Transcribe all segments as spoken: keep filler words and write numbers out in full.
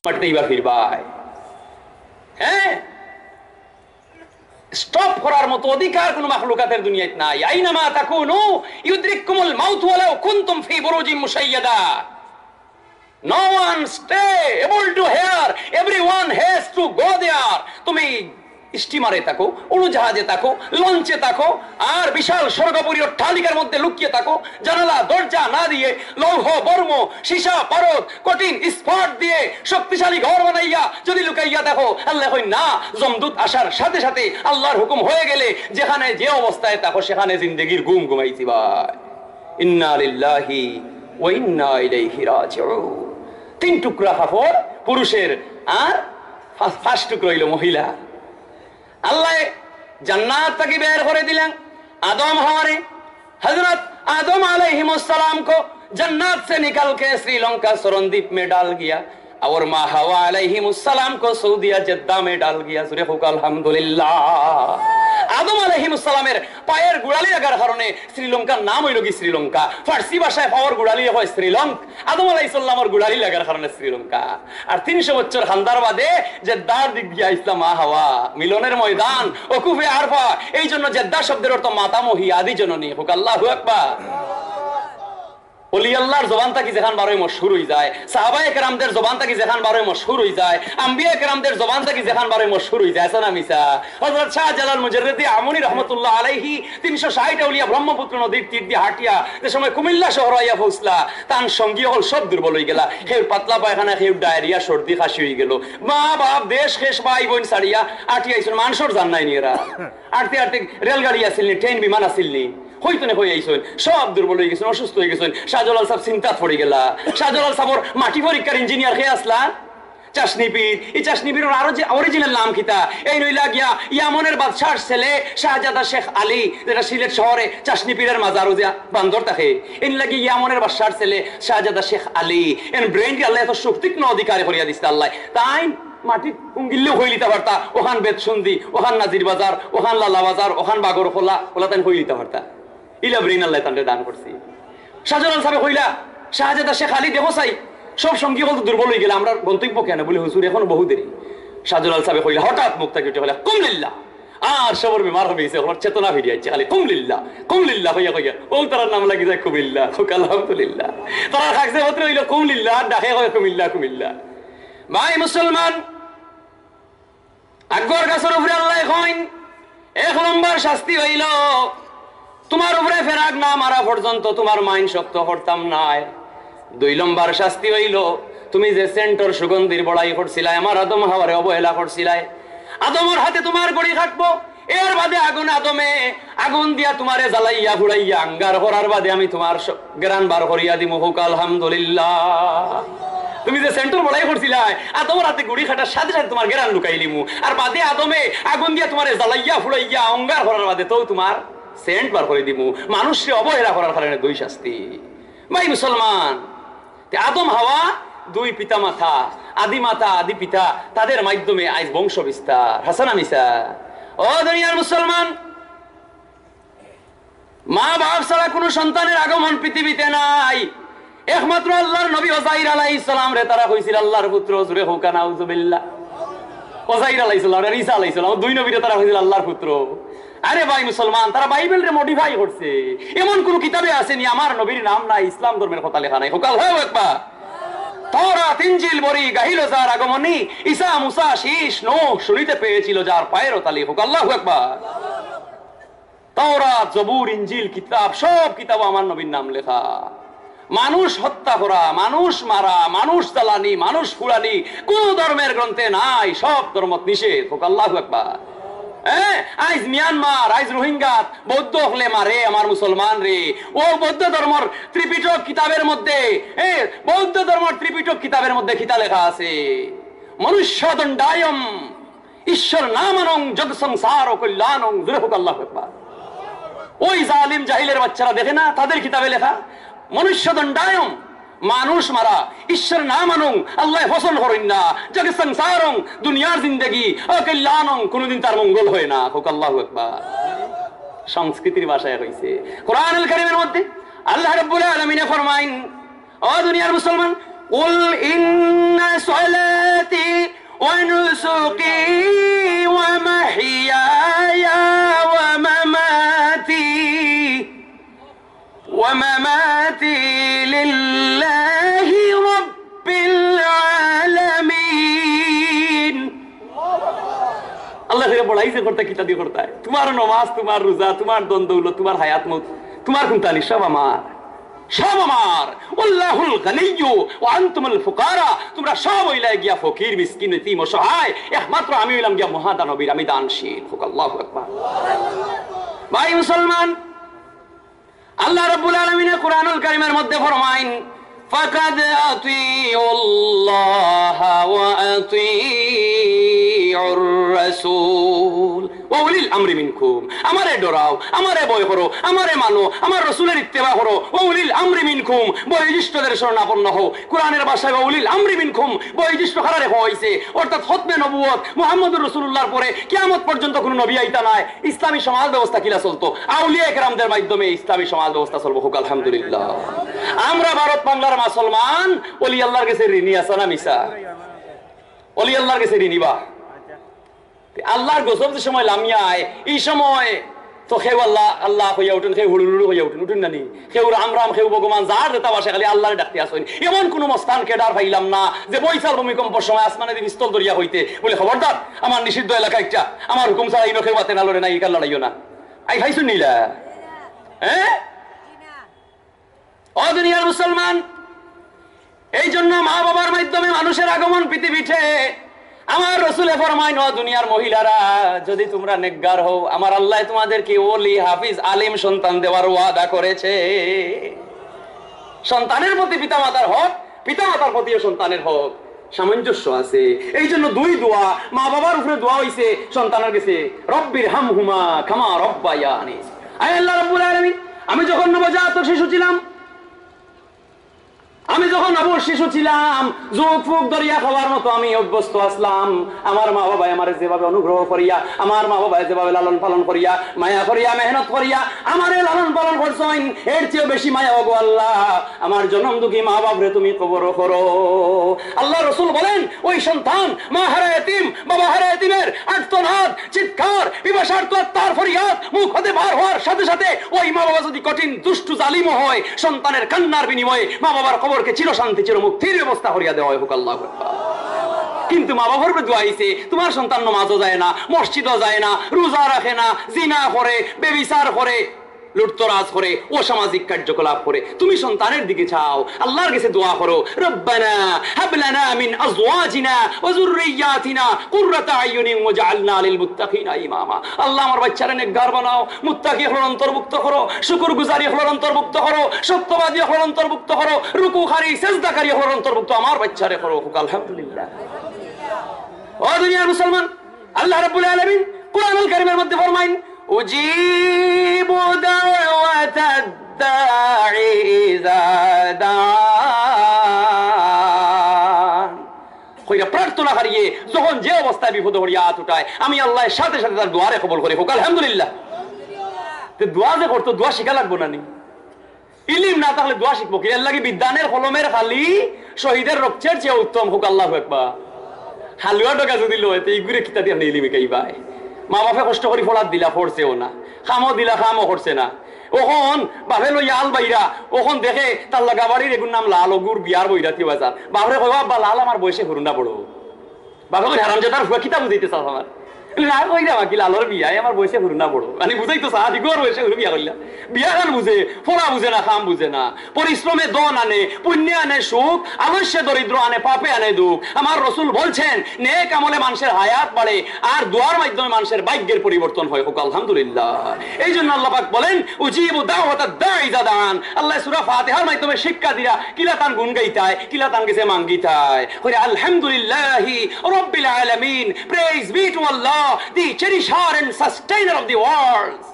মাটিতে ইবা ফিরবায়। হ্যাঁ, স্টপ করার মতো অধিকার কোনো মাখলুকাতের দুনিয়াত নাই। আইনামা তাকুনু ইউদরিককুমুল মাউতু ওয়ালাউ কুনতুম ফি বুরুজিম মুশাইয়াদা। No one stay able to here, everyone has to go there. তুমি স্টিমারে থাকো, উড়োজাহাজে থাকো, লঞ্চে থাকো, আর বিশাল স্বর্গপুরী অট্টালিকার মধ্যে লুকিয়ে থাকো, জানালা দরজা না দিয়ে লৌহ বর্ম, সীসা পারদ, কঠিন ইস্পাত দিয়ে শক্তিশালী ঘর বানাইয়া যদি লুকাইয়া থাকো, আল্লায় কইন না, যমদূত আসার সাথে সাথে আল্লাহর হুকুম হয়ে গেলে যেখানে যে অবস্থায় থাকো সেখানে জিন্দেগির ঘুম ঘুমাইছি ভাই। ইন্না লিল্লাহি ওয়া ইন্না ইলাইহি রাজিউন। তিন টুকরা কাপড় পুরুষের, আর পা-, পাঁচ টুকরা অইলো মহিলা। আল্লায় জান্নাত থাকি বের করে দিলেন আদম হাওয়ারে। হযরত আদম আলাইহিমুস সালাম কো জান্নাত সে নিকাল কে শ্রীলঙ্কা সরণদ্বীপ মে ডাল গিয়া। আর মা হাওয়া আলাইহিমুস সালাম কো সৌদিয়া জেদ্দা মে ডাল গিয়া। জোরে কউক্কা আলহামদুলিল্লাহ। আদম আলাইহিমুস সালামের পায়ের গোড়ালি লাগার কারণে শ্রীলঙ্কার নাম অইলো গি শ্রীলঙ্কা। ফার্সি ভাষায় পাওর গোড়ালি হয় শ্রীলঙ্ক। আদম আলাইহিস সালামর গোড়ালি লাগার কারণে শ্রীলঙ্কা। আর তিনশো বছর কান্দার বাদে জেদ্দার দিক দিয়া আইছলা মা হাওয়া। মিলনের ময়দান, ওকুফে আরফা। এই জন্য জেদ্দা শব্দের অর্থ মাতামহী, আদি জননী। কউক্কা আল্লাহু আকবার। অলি আল্লাহর জবান থাকি যেখান বারয় মশহুর অই যায়, সাহাবায়ে কেরামদের জবান থাকি যেখান বারয় মশহুর অই যায়, আম্বিয়ায়ে কেরামদের জবান থাকি যেখান বারয় মশহুর অই যায়, আছে না মিছা? হযরত শাহজালাল মুজাররদি আমুনী রহমতুল্লাহ আলাইহি তিনশো ষাইট আউলিয়া ব্রহ্মপুত্র নদীর তীর দিয়া হাঁটিয়া যে সময় কুমিল্লা শহর আইয়া পৌঁছলা, তান সঙ্গী অকল সব দুর্বল অই গেলা। কেউর পাতলা পায়খানা, কেউর ডায়রিয়া, সর্দি, খাসি অই গেলো। মা বাপ, দেশ খেশ, ভাই বইন ছাড়িয়া আটিয়া আইছইন, মানষর জান নাই নি এরা। আটতে আটতে রেলগাড়ি আছিল নি, ট্রেন বিমান আছিল নি, কই তনে কই আইছইন, সব দুর্বল অই গেছইন, অসুস্থ অই গেছইন। শাহজালাল সাব চিন্তাত পড়ি গেলা। শাহজালাল সাবর মাটি পরীক্ষার ইঞ্জিনিয়ার কে আছলা? চাশনি পীর। এই চাশনি পীরর আরো যে অরিজিনাল নাম কিতা? এইন অইলা গিয়া ইয়ামনের বাদশার ছেলে শাহজাদা শেখ আলী, যেটা সিলেট শহরে চাশনি পীরর মাজারো যে বান্দর থাকে। এইন লাগি ইয়ামনের বাদশার ছেলে শাহজাদা শেখ আলী। এন ব্রেইনরে আল্লায় এত সুখ তীক্ষ্ণ অধিকারী করিয়া দিছলা আল্লায়। তাইন মাটিত উঙ্গিল্লেও কইলিতা পারতা, ওখান বেতসুন্দি, ওখান নাজির বাজার, ওখান লালা বাজার, ওখান বাগরখোলা, ওলা তাইন কইলিতা পারতা। ইলা ব্রেইন আল্লায় তানরে দান করছি। শাহজালাল সাবে কইলা, "শাহজাদা শেখ আলী, দেখো চাই, সব সঙ্গী অকল তো দুর্বল অই গেলা, আমরার গন্তব্য কেনে?" বলে, "হুজুর, এখনো বহু দেরি।" শাহজালাল সাবে কইলা, হঠাৎ মুখ থাকি উঠি কইলা, "কুম লিল্লাহ।" আর সবর বেমার কমি গেছে, অখন চেতনা ফিরি আইছে, খালি "কুম লিল্লাহ, কুম লিল্লাহ" কইয়া কইয়া, ও তারার নাম লাগি যায় কুমিল্লা, কউক্কা আলহামদুলিল্লাহ। তারার কাগজে পত্রে অইলো কুম লিল্লাহ, আর ডাকে কয় কুমিল্লা, কুমিল্লা। ভাই মুসলমান, আগর গাছর উপরে আল্লায় কইন, এক নম্বর শাস্তি অইলো, তুমার উপরে ফেরাক না মারা পর্যন্ত তুমার মাইন শক্ত করতাম নায়। দুই নম্বর শাস্তি অইলো, তুমি যে সেন্টর সুগন্ধির বড়াই করছিলায়, আমার আদম হাওয়ারে অবহেলা করছিলায়, আদমর হাতে তুমার গুড়ি কাটবো। এর বাদে আগুন আদমে, আগুন দিয়া তুমারে জ্বালাইয়া ফুড়াইয়া আঙ্গার করার বাদে আমি তুমার স-, গেরান বার করিয়া দিমু, কউক্কা আলহামদুলিল্লাহ। তুমি যে সেন্টর বড়াই করছিলায়, আদমর হাতে গুড়ি কাটার সাথে সাথে তুমার গেরান লুকাই লিমু। আর বাদে আদমে আগুন দিয়া তুমারে জ্বালাইয়া ফুড়াইয়া অঙ্গার করার বাদে তো তুমার সেন্ট বার করি দিমু। মানুষরে অবহেলা করার কারণে দুই শাস্তি। ভাই মুসলমান, তে আদম হাওয়া দুই পিতা মাতা, আদি মাতা, আদি পিতা, তাদের মাধ্যমে আইজ বংশ বিস্তার। হাছা না মিছা? ও দুনিয়ার মুসলমান, মা বাপ ছাড়া কোনো সন্তানের আগমন পৃথিবীতে নাই। একমাত্র আল্লাহর নবী ওজাইর আলাইহিস সালামরে তারা কইছিল আল্লাহর পুত্র, জোরে কউক্কা নাউজুবিল্লাহ। ওজাইর আলাইহিস সালাম আর ঈসা আলাইহিস সালাম, দুই নবীরে তারা কইছিল আল্লাহর পুত্র। আরে ভাই মুসলমান, তারা বাইবেলরে modify করছে। এমন কোনো কিতাবে আছে নি আমার নবীর নাম নাই, ইসলাম ধর্মের কথা লেখা নাই? কউক্কা আল্লাহু আকবার। তাওরাত, ইনজিল বড়ি গাহিল যার আগমনী, ঈসা, মুসা, শীষ, নূহ শুনিতে পেয়েছিল যার পায়ের তালি। কউক্কা আল্লাহু আকবার। তাওরাত, জবুর, ইনজিল কিতাব, সব কিতাবো আমার নবীর নাম লেখা। মানুষ হত্যা করা, মানুষ মারা, মানুষ জ্বালানি, মানুষ ফুড়ানি কোনো ধর্মের গ্রন্থে নাই, সব ধর্মত নিষেধ। কউক্কা আল্লাহু আকবার। হ্যাঁ, আইজ মিয়ানমার, আইজ রোহিঙ্গাত বৌদ্ধ অকলে মারে আমার মুসলমানরে। ও বৌদ্ধ ধর্মর ত্রিপিটক কিতাবের মধ্যে, এ, বৌদ্ধ ধর্মর ত্রিপিটক কিতাবের মধ্যে কিতা লেখা আছে? মনুষ্য দণ্ডায়ম, ঈশ্বর নামানং জগ সংসার কল্যাণং। জোরে কউক্কা আল্লাহু আকবার। ওই জালিম জাহিলের বাচ্চারা দেখে না, তাদের কিতাবে লেখা, মনুষ্য দণ্ডায়ম, মানুষ মারা, ঈশ্বর নামানং, আল্লায় পছন্দ করইন না, জগ সংসারং, দুনিয়ার জিন্দেগি, অকল্যাণং, কোনোদিন তার মঙ্গল হয় না। কউক্কা আল্লাহু আকবার। সংস্কৃতির ভাষায় কইছে। কোরআনুল কারীমের মধ্যে আল্লাহ রাব্বুল আলামিনে ফরমাইন, ও দুনিয়ার মুসলমান, قل إن صلاتي ونسكي ومحياي ومماتي ومماتي لله رب العالمين. আল্লাহ ফিরে বড়াইছে করতে কিতা দিয়ে করতে হয়। তোমার নমাজ, তোমার রোজা, তোমার ধন দৌলত, তোমার হায়াত মউত, তোমার কুনতানি, সব আমার, সব আমার। والله الغني وأنتم الفقراء। তোমরা সব অইলায় গিয়া ফকির, মিসকিন, এতিম, অসহায়। একমাত্র আমি অইলাম গিয়া মহাদানবীর, আমি দানশীল। হোক আল্লাহু আকবার। ভাই মুসলমান, আল্লাহ রাব্বুল আলামিনে কোরআনুল কারীমের মধ্যে ফরমাইন, فقد أطيعوا الله وأطيعوا الرسول وأولي الأمر منكم। আমারে ডরাও, আমারে ভয় করো, আমারে মানো, আমার রসুলের ইত্তেবা করো। وأولي الأمر منكم, বয়োজ্যেষ্ঠদের শরণাপন্ন হও। কোরআনের ভাষায় وأولي الأمر منكم, বয়োজ্যেষ্ঠ কারারে কওয়া হইছে, অর্থাৎ খতমে নবুয়ত মুহাম্মদুর রাসূলুল্লাহর পরে কিয়ামত পর্যন্ত কোনো নবী আইতা নায়। ইসলামী সমাজ ব্যবস্থা কিলা চলতো? আউলিয়া একরামদের মাধ্যমে ইসলামী সমাজ ব্যবস্থা চলবো। হোক আলহামদুলিল্লাহ। আমরা ভারত বাংলার মুসলমান, অলি আল্লাহর গেছে ঋণী, আছে না মিছা? অলি আল্লাহর গেছে ঋণী বা? তে আল্লাহর গজব যে সময় লামিয়া আয়, এই সময় তো কেউ আল্লাহ, আল্লাহ কইয়া উঠেন, কেউ হুড়ুড়ুড়ু কইয়া উঠেন, উঠেন না নি? কেউ রাম রাম, কেউ ভগবান, যার যেটা বাসে খালি আল্লাহরে ডাকতে আসেন। এমন কোনো মস্তান কেডার পাইলাম না যে বৈশাল ভূমিকম্পর সময় আসমানে দি পিস্তল ধরিয়া কইতে বলে, "খবরদার, আমার নিষিদ্ধ এলাকা একটা, আমার হুকুম ছাড়া ইনো কেউ বাতে না লড়ে না, ইকার লড়াইও না।" আই খাইছুন নিলা? হ্যাঁ? ও দুনিয়ার মুসলমান, এই জন্য মা বাবার মাধ্যমে মানুষের আগমন পৃথিবীতে। আমার রসুলে ফরমাইন, ও দুনিয়ার মহিলারা, যদি তোমরা নেককার হও, আমার আল্লাহ তোমাদেরকে ওলি, হাফিজ, আলিম সন্তান দেওয়ার ওয়াদা করেছে। সন্তানের প্রতি পিতামাতার হক, পিতামাতার প্রতিও সন্তানের হক, সামঞ্জস্য আছে। এই জন্য দুই দোয়া, মা বাবার উপরে দোয়া হইছে সন্তানের গেছে, "রব্বির হামহুমা কামা রব্বায়ানি।" আয় আল্লাহ রাব্বুল আলামিন, আমি যখন নবজাতক শিশু ছিলাম, আমি যখন নবজাতক শিশু ছিলাম, জুক ফুক ধরিয়া খাওয়ার মতো আমি অভ্যস্ত আসলাম। আমার মা বাবায় আমারে যেভাবে অনুগ্রহ করিয়া, আমার মা বাবায় যেভাবে লালন পালন করিয়া, মায়া করিয়া, মেহনত করিয়া আমারে লালন পালন করছইন, এর চেয়েও বেশি মায়া, ওগো আল্লাহ, আমার জনম দুঃখী মা বাপরে তুমি কবর করো। আল্লাহ রসুল বলেন, ওই সন্তান, মা হারা এতিম, বাবা হারা এতিমের আর্তনাদ, চিৎকার, পিপাসার্ত আত্মার ফরিয়াদ মুখ হতে বার হওয়ার সাথে সাথে ওই মা বাবা যদি কঠিন দুষ্টু জালিমও হয়, সন্তানের কান্নার বিনিময়ে মা বাবার কবরকে চিরশান্তি, চিরমুক্তির ব্যবস্থা করিয়া দেওয়া হয়। হোক আল্লাহু আকবার। কিন্তু মা বাবার উপরে দোয়া হইছে, তোমার সন্তান নমাজও যায় না, মসজিদও যায় না, রোজা রাখে না, জিনা করে, বেবিচার করে, লুটতরাজ করে, অসামাজিক কার্যকলাপ করে, তুমি সন্তানের দিকে চাও, আল্লাহর গেছে দোয়া করো, "রব্বানা হাব লানা মিন আজওয়াজিনা ওয়া যুররিয়াতিনা কুররাতা আয়ুনিন ওয়াজআলনা লিল মুত্তাকিনা ইমামা।" আল্লাহ, আমার বাচ্চারে নেককার বানাও, মুত্তাকি অকলর অন্তর্ভুক্ত করো, শুকুরগুজারি অকলর অন্তর্ভুক্ত করো, সত্যবাদী অকলর অন্তর্ভুক্ত করো, রুকুকারী, সেজদাকারী অকলর অন্তর্ভুক্ত আমার বাচ্চারে করো। হোক আলহামদুলিল্লাহ। ও দুনিয়ার মুসলমান, আল্লাহ রাব্বুল আলামিন কোরআনুল কারীমের মধ্যে ফরমাইন, "উজিবু দাওয়াতাদ দাঈ ইযা দাআন।" কইরা প্রার্থনা হারিয়ে যখন যে অবস্থায় বিপদে পড়িয়া আত উঠায়, আমি আল্লাহ সাথে সাথে তার দোয়ারে কবুল করি। হোক আলহামদুলিল্লাহ। তে দোয়া যে করতো, দোয়া শিখা লাগবো না নি? ইলিম না থাকলে দোয়া শিখবো কি? এর লাগি বিদ্বানের কলমের খালি শহীদের রক্তের চেয়ে উত্তম। হোক আল্লাহু আকবার। হালুয়া ডগা যদি লয়, তে ইগুরে কিতা দিয়া আপনি ইলিম শিখাইবায়? মা বাপে কষ্ট করি পড়াত দিলা, পড়ছেও না, কামও দিলা, কামও করছে না। অখন বাপে লইয়া আল বাইরা, অখন দেখে তার লাগা বাড়ির এগুর নাম লাল, অগুর বিয়ার বইরাতি বাজার। বাপরে কইবা, "আব্বা, লাল আমার বয়সে হুরুনা বড়।" বাবা কই, "হারামজাদার ফুয়া, কিতা বুঝাইতে চাস আমার?" না, কইরা বাকি লালর বিয়া, আমার বয়সে হুরুনা বড়। মানে বুঝাইতো চা, দিগর বয়সে হুরু বিয়া করলা। বিয়া খান বুঝে, পড়া বুঝে না, কাম বুঝে না। পরিশ্রমে ধন আনে, পুণ্যে আনে সুখ, আলস্যে দরিদ্র আনে, পাপে আনে দুঃখ। আমার রসুল বলছেন, নেক আমলে মানুষের হায়াত বাড়ে, আর দোয়ার মাধ্যমে মানুষের ভাগ্যের পরিবর্তন হয়। হোক আলহামদুলিল্লাহ। এই জন্য আল্লাহ পাক বলেন, "উজিবু দাওয়াতাদ দাঈ ইযা দাআন।" আল্লাহ সূরা ফাতিহার মাধ্যমে শিক্ষা দিয়া কিলা তান গুণ গাইতায়, কিলা তান গেছে মাঙ্গিতায়। কইরা, "আলহামদুলিল্লাহি রাব্বিল আলামিন, praise be to Allah, the cherisher and sustainer of the worlds,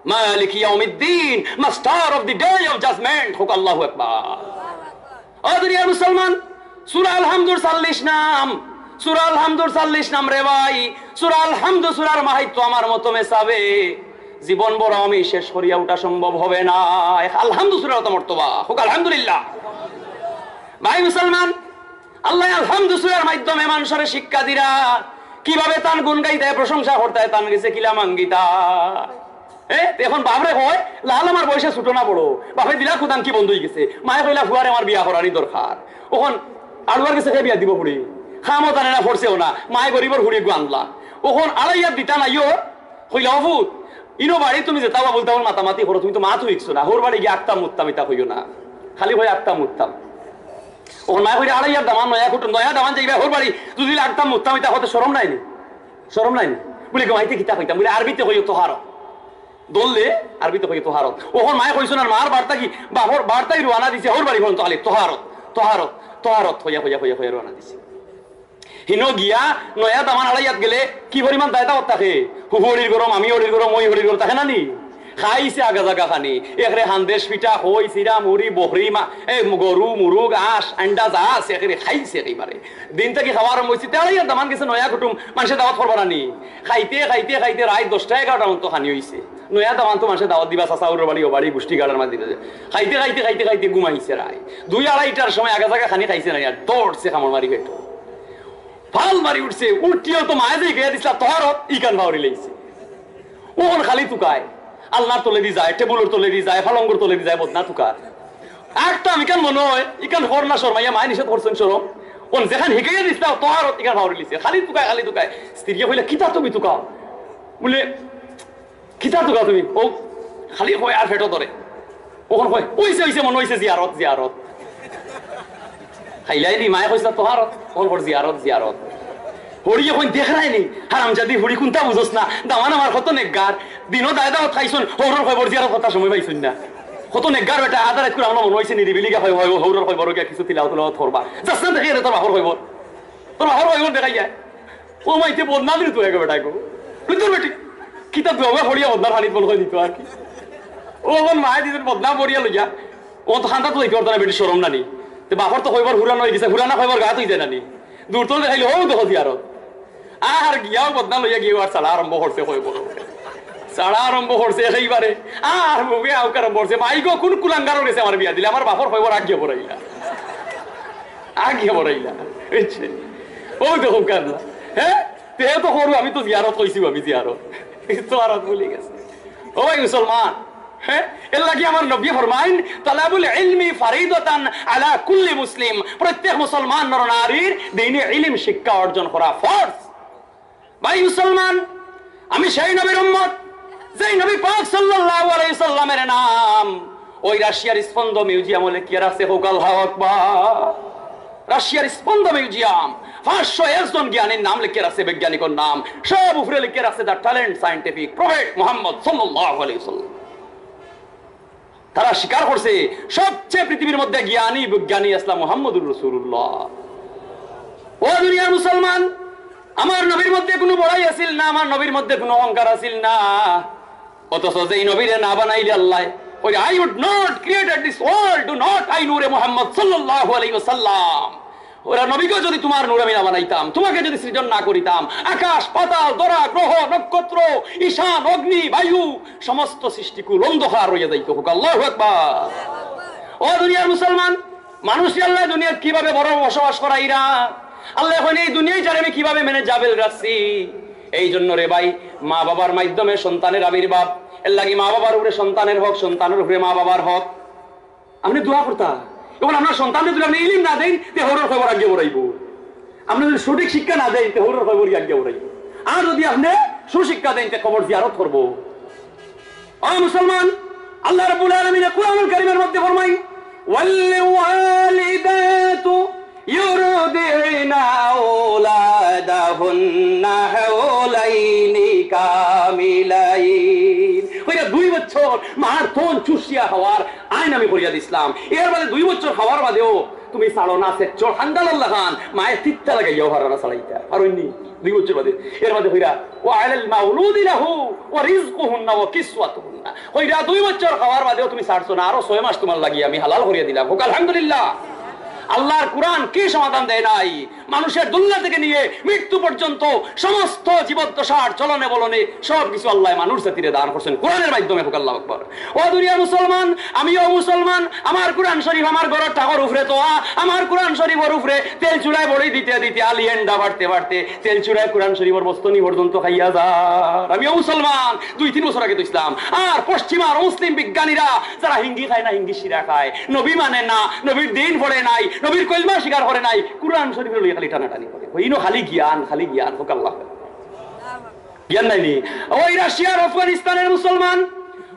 মালিকি ইয়াউমিদ্দিন, master of the day of judgment।" হোক আল্লাহু আকবার। ও দুনিয়ার মুসলমান, সূরা আলহামদুর চল্লিশ নাম, সূরা আলহামদুর চল্লিশ নাম রে ভাই। সূরা আলহামদু সূরার মাহাত্ম্য আমার মতো মেসাবে জীবন ভর আমি শেষ করিয়া উঠা সম্ভব হবে না। এক আলহামদু সূরার অত মর্তবা। হোক আলহামদুলিল্লাহ। ভাই মুসলমান, আল্লায় আলহামদু সূরার মাধ্যমে মানষরে শিক্ষা দিরা, কিভাবে তান গুণ গাইতায়, প্রশংসা করতায়, তান গেছে কিলা মাঙ্গিতা। এ, তে এখন বাপরে কয়, "লাল আমার বয়সে ছোট না বড়?" বাপে দিলা কুদান কি বন্ধ অইগেছে। মায়ে কইলা, "ফুয়ারে আমার বিয়া করানি দরকার।" অখন আড়ুয়ার গেছে কে বিয়া দিবো ফুড়ি? কামও জানে না, পড়ছেও না। মায়ে গরিবর ফুড়ি এগু আনলা। অখন আড়াইয়ার দিতা নাইও, কইলা, "ও ফুত, ইনো বাড়ি তুমি যেতা বাবুল তাবুল মাতামাতি করো, তুমি তো মাত হিকছো না, হউর বাড়ি গিয়া আখতাম মুততাম ইতা কইও না, খালি কই আখতাম মুততাম।" অখন মায়ে কইরা, "আড়াইয়ার দামান নয়া কুটুম, নয়া দামান যাইবা হউর বাড়ি, যদি আখতাম মুততাম ইতা কইতে শরম নাই নি? শরম নাই নি?" বুলে, "ঘুমাইতে কিতা কইতাম?" বুলে, "আরবিতে কইও তোহারত।" ধরলে আরবিতে কইও তোহারত। অখন মায়ে কইছইন না, মার বার্তা কি, বাপর বার্তাই রওয়ানা দিছে হউর বাড়ি পর্যন্ত, খালি তোহারত, তোহারত, তোহারত কইয়া, কইয়া, কইয়া, কইয়া রওয়ানা দিছে। হিনো গিয়া নয়া দামান আড়াইয়াত গেলে কি পরিমাণ দায় দাওয়াত থাকে? ফুফু হড়ির গরম, আমি হড়ির গরম, মই হড়ির গরম, থাকে না নি? খাইছে আগা জাগা খানি, একরে হান্দেশ পিঠা, খই, চিরা, মুড়ি, বকরি, মা-, এ, গরু, মুরুগ, আঁশ, আন্ডা যা আছে, একরে খাইছে একেবারে। দিন থাকি খাওয়া আরম্ভ অইছে, তে আড়াইয়ার দামান গেছে নয়া কুটুম, মানষে দাওয়াত করবা না নি? খাইতে, খাইতে, খাইতে রাইত দশটা এগারোটার মতো খানি অইছে। নয়া দামান তো মানষে দাওয়াত দিবা, চাচা হউরর বাড়ি, ও বাড়ি, গুষ্টি গাড়ার মাঝে দিতে। খাইতে, খাইতে, খাইতে, খাইতে ঘুমাইছে রাইত। দুই আড়াইটার সময় আগা জাগা খানি খাইছে না, আর দৌড়ছে কামড় মারি পেটো। ফাল মারি উঠছে, উঠিয়াও তো মায়ে যে গিয়া দিছলা তোহারত, ইখান ফাউরি লাইছে। অখন খালি তুকায়, আলনার তলেদি যায়, টেবুলর তলেদি যায়, ফালঙ্গর তলেদি যায়, বদনা তুকার। আখতাম ইখান মনো অয়, ইখান হর না শরমাইয়া মায়ে নিষেধ করছইন শরম। অন যেখান হিকাইয়া দিছলা তোহারত, ইখান ফাউরি লাইছে। খালি তুকায়, খালি তুকায়। স্ত্রীয়ে কইলা, "কিতা তুমি তুকাও?" বুলে, "কিতা তুকাও তুমি?" ও খালি কয় আর পেটো ধরে। অখন কয়, "অইছে, অইছে, মনো অইছে জিয়ারত, জিয়ারত।" খাইলাই নি, মায়ে কইছলা তোহারত, অখন কর জিয়ারত, জিয়ারত। হড়িয়ে কইন, "দেখরায় নি, হারামজাদি হড়ি, কুনতা বুঝস না, দামান আমার কত নেকগার, দিনো দায় দাওয়াত খাইছইন, হউরর কয়বর জিয়ারত করতার সময় পাইছইন না। কত নেকগার বেটা, আধা রাইত করে আমার মনো অইছে নিরিবিলি গিয়া কয়, কয়, হউরর কয়বর গিয়া কিছু তিলাওয়াত তিলাওয়াত করবা। যাস না দেখি তোর বাপর কয়বর, তোর বাপর কয়বর দেখাই যায়।" ও মাইতে বদনা দিল তো এগো বেটা গো। বুঝলি তোর বেটি? কিতা দুয়া হড়িয়া বদনার পানিত বল কই দিত আর কি। অখন মায়ে দিছইন বদনা বড়িয়া লইয়া। ও তো খান্দাত তো যাইতে পারতো না, বেটি শরম না নি। তে বাপর তো কয়বর হুরান অইগেছে, হুরানা কয়বর গাত অইযায় না নি। দূর তলে দেখাইলে, "অউ দেখো জিয়ারত।" আর গিয়াও বদনা লইয়া গিয়া আর ছাড়া আরম্ভ করছে কয়বর। ছাড়া আরম্ভ করছে একেবারে। আর মুখে আউকা আরম্ভ করছে, "মাই গো, কুন কুলাঙ্গারর গেছে আমার বিয়া দিলে, আমার বাপর কয়বর আগ গিয়া বড়াইলা।" আগ গিয়া বড়াইলা। বুঝছে? অউ দেখো কান্না। হ্যাঁ? তে তো করু, আমি তো জিয়ারত কইছি, আমি জিয়ারত। তোহারত ভুলি গেছে। ও ভাই মুসলমান, হ্যাঁ? এর লাগি আমার নবী ফরমাইন, "তালাবুল ইলমি ফারিদাতান আলা কুল্লি মুসলিম।" প্রত্যেক মুসলমান নরনারীর দ্বীনি ইলম শিক্ষা অর্জন করা ফরজ। ভাই মুসলমান, আমি সেই নবীর উম্মত, যেই নবী পাক সাল্লাল্লাহু আলাইহি সাল্লামের নাম ওই রাশিয়ার স্পন্দ মিউজিয়ামো লেখিয়া রাখছে, কউক্কা আল্লাহু আকবার। রাশিয়ার স্পন্দ মিউজিয়াম, পাঁচশো একজন জ্ঞানীর নাম লেখিয়া রাখছে, বৈজ্ঞানিকর নাম, সব উপরে লেখিয়া রাখছে, "The talent scientific prophet Muhammad sallallahu alaihi wasallam।" তারা স্বীকার করছে, সবচেয়ে পৃথিবীর মধ্যে জ্ঞানী বৈজ্ঞানিক আছলা মুহাম্মদুর রাসূলুল্লাহ। ও দুনিয়ার মুসলমান, আমার নবীর মধ্যে কুনু বড়াই আছিল না, আমার নবীর মধ্যে কুনু অহংকার আছিল না। অথচ যেই নবীরে না বানাইলে আল্লাহ, ওই, "I would not created this world, do not I নূরে মুহাম্মদ সাল্লাল্লাহু আলাইহি ওয়াসাল্লাম।" ওরা নবীকে যদি তোমার নূর আমি না বানাইতাম, তোমাকে যদি সৃজন না করিতাম, আকাশ, পাতাল, ধরা, গ্রহ, নক্ষত্র, ঈশান, অগ্নি, বায়ু, সমস্ত সৃষ্টিকুল অন্ধকার অইয়া যাইত। কউক্কা আল্লাহু আকবার। ও দুনিয়ার মুসলমান, মানুষরে আল্লায় দুনিয়াত কিভাবে বড় বসবাস করাইরা? আল্লায় কইন, "এই দুনিয়াটারে আমি কিভাবে manageable রাখছি?" এই জন্য রে ভাই, মা বাবার মাধ্যমে সন্তানের আবির্ভাব। এর লাগি মা বাবার উপরে সন্তানের হক, সন্তানের উপরে মা বাবার হক। আপনে দোয়া করতা। অখন আপনার সন্তানরে যদি আপনে ইলিম না দেইন, তে হউরর কয়বর আগ গিয়া বড়াইবো। আপনে যদি সঠিক শিক্ষা না দেইন, তে হউরর কয়বর আগ গিয়া বড়াইবো। আর যদি আপনে সুশিক্ষা দেইন, তে কবর জিয়ারত করবো। ও মুসলমান, আল্লাহ রাব্বুল আলামিন কুরআনুল কারীমের মধ্যে ফরমাইন, "ওয়াল ওয়ালিদাতু ইউরদিনা আওলাদাহুন্না হাওলাইনি কামিলাইন।" কইরা দুই বছর মার থন চুষিয়া খাওয়ার আইন আমি করিয়া দিছলাম। এর বাদে দুই বছর খাওয়ার বাদেও তুমি ছাড়ো না, সে চোর হাঙ্গালার লাখান মায়ে তিত্তা লাগাইয়াও হারানা ছাড়াইতা। আর অইনি দুই বছর বাদে, এর বাদে কইরা, "ওয়া আলাল মাউলুদি লাহু ওয়া রিজকুহুন্না ওয়া কিসওয়াতুহুন্না।" কইরা দুই বছর খাওয়ার বাদেও তুমি ছাড়ছো না, আরো ছয় মাস তোমার লাগি আমি হালাল করিয়া দিলাম। কউক্কা আলহামদুলিল্লাহ। আল্লাহর কুরআন কি সমাধান দেয় নাই? মানুষের দুনিয়া থেকে নিয়ে মৃত্যু পর্যন্ত সমস্ত জীবদ্দশার চলনে বলনে সব কিছু আল্লাহ মানুষ জাতিরে দান করছেন কোরআনের মাধ্যমে। কউক্কা আল্লাহু আকবার। ও দুনিয়ার মুসলমান, আমিও মুসলমান। আমার কোরআন শরীফ আমার ঘরর ঠাকর উপরে থোয়া, আমার কোরআন শরীফর উপরে তেল চুলায় বড়ি দিতে দিতে আলিয়েন্ডা বাড়তে বাড়তে তেল চুলায় কোরআন শরীফর বস্তনি পর্যন্ত খাইয়া যার। আমিও মুসলমান, দুই তিন বছর আগে তো ইসলাম। আর পশ্চিমার মুসলিম বিজ্ঞানীরা যারা হিঙ্গি খায় না, হিঙ্গি শিরা খায়, নবী মানে না, নবীর দিন পড়ে নাই, নবীর কলমা স্বীকার করে নাই, কোরআন শরীফ লইয়া খালি টানাটানি করে। ওই ইনো খালি জ্ঞান, খালি জ্ঞান। কউক্কা আল্লাহ। জ্ঞান নাইনি? ওই রাশিয়ার আফগানিস্তানের মুসলমান,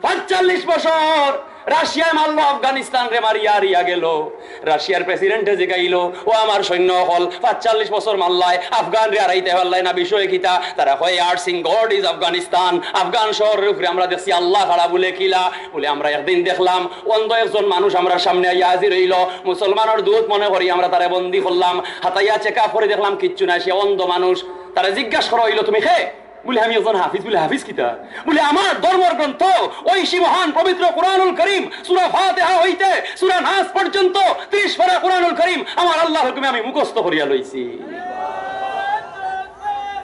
পাঁচচল্লিশ বছর রাশিয়ায় মারলো আফগানিস্তানরে, মারিয়া হারিয়া গেল। রাশিয়ার প্রেসিডেন্টে জিগাইল, "ও আমার সৈন্য অকল, পাঁচচল্লিশ বছর মারলায়, আফগানরে হারাইতে পারলায় না, বিষয় কিতা?" তারা কয়, "Earth's in God is Afghanistan।" Afghan শহরর উপরে আমরা দেখছি আল্লাহ খাড়া। বুলে, "কিলা?" বুলে, "আমরা একদিন দেখলাম অন্ধ একজন মানুষ আমরার সামনে আইয়া হাজির অইল, মুসলমানর দূত মনে করি আমরা তারে বন্দি করলাম, হাতাইয়া চেক আপ করি দেখলাম কিচ্ছু নাই, সে অন্ধ মানুষ। তারে জিজ্ঞাসা করা অইল, 'তুমি কে?' বুলে, 'আমি একজন হাফিজ।' বুলে, 'হাফিজ কিতা?' বুলে, 'আমার ধর্মর গ্রন্থ ঐশী মহান পবিত্র কোরআনুল করিম, সূরা ফাতিহা হইতে সূরা নাস পর্যন্ত ত্রিশ পারা কোরআনুল করিম আমার আল্লাহর হুকুমে আমি মুখস্থ করিয়া লইছি।'"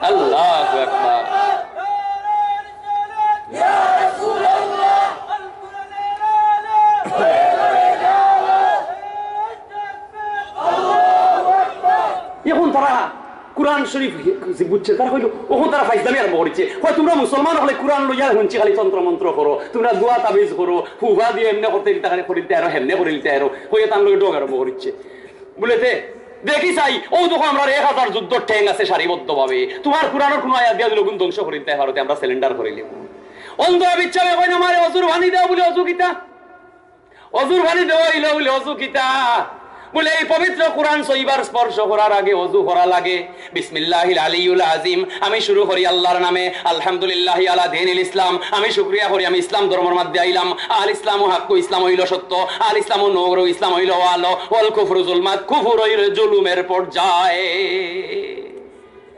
আল্লাহু আকবার। এখন তারা কোরআন শরীফ যে বুঝছে, তারা কইল, অখন তারা ফাইজলামি আরম্ভ করিছে। কয়, "তোমরা মুসলমান অকলে কোরআন লইয়া হুনছি খালি তন্ত্র মন্ত্র করো, তোমরা দোয়া তাবিজ করো, ফুফা দিয়া এমনে করতে ইলতা খালি করিলতে আরো, হেমনে করিলতে আরো।" কইয়া তান লগে ডগ আরম্ভ করিছে। বুলে, "তে দেখি চাই, অউ দেখো আমরার এক হাজার যুদ্ধর ঠ্যাং আছে সারিবদ্ধভাবে, তোমার কোরআনর কুনু আয়াত দিয়া দিলে অগুন ধ্বংস করিলতে পারো, তে আমরা surrender করিলিমু।" অন্ধ বিচ্ছাবে কয়, "না মারে, অজুর পানি দেও।" বুলে, "অজু কিতা?" অজুর পানি দেওয়া অইল। বুলে, "অজু কিতা?" বুলে, "এই পবিত্র কোরআন ছইবার স্পর্শ করার আগে অজু করা লাগে। বিসমিল্লাহিল আলিয়ুল আজিম, আমি শুরু করি আল্লাহর নামে। আলহামদুলিল্লাহি আলা দীনিল ইসলাম, আমি শুকরিয়া করি আমি ইসলাম ধর্মর মধ্যে আইলাম। আল ইসলামু হাক্কু, ইসলাম অইল সত্য। আল ইসলামু নূরু, ইসলাম অইল আলো। ওয়াল কুফরু জুলমাত, কুফর অইল জুলুমের পর্যায়ে।"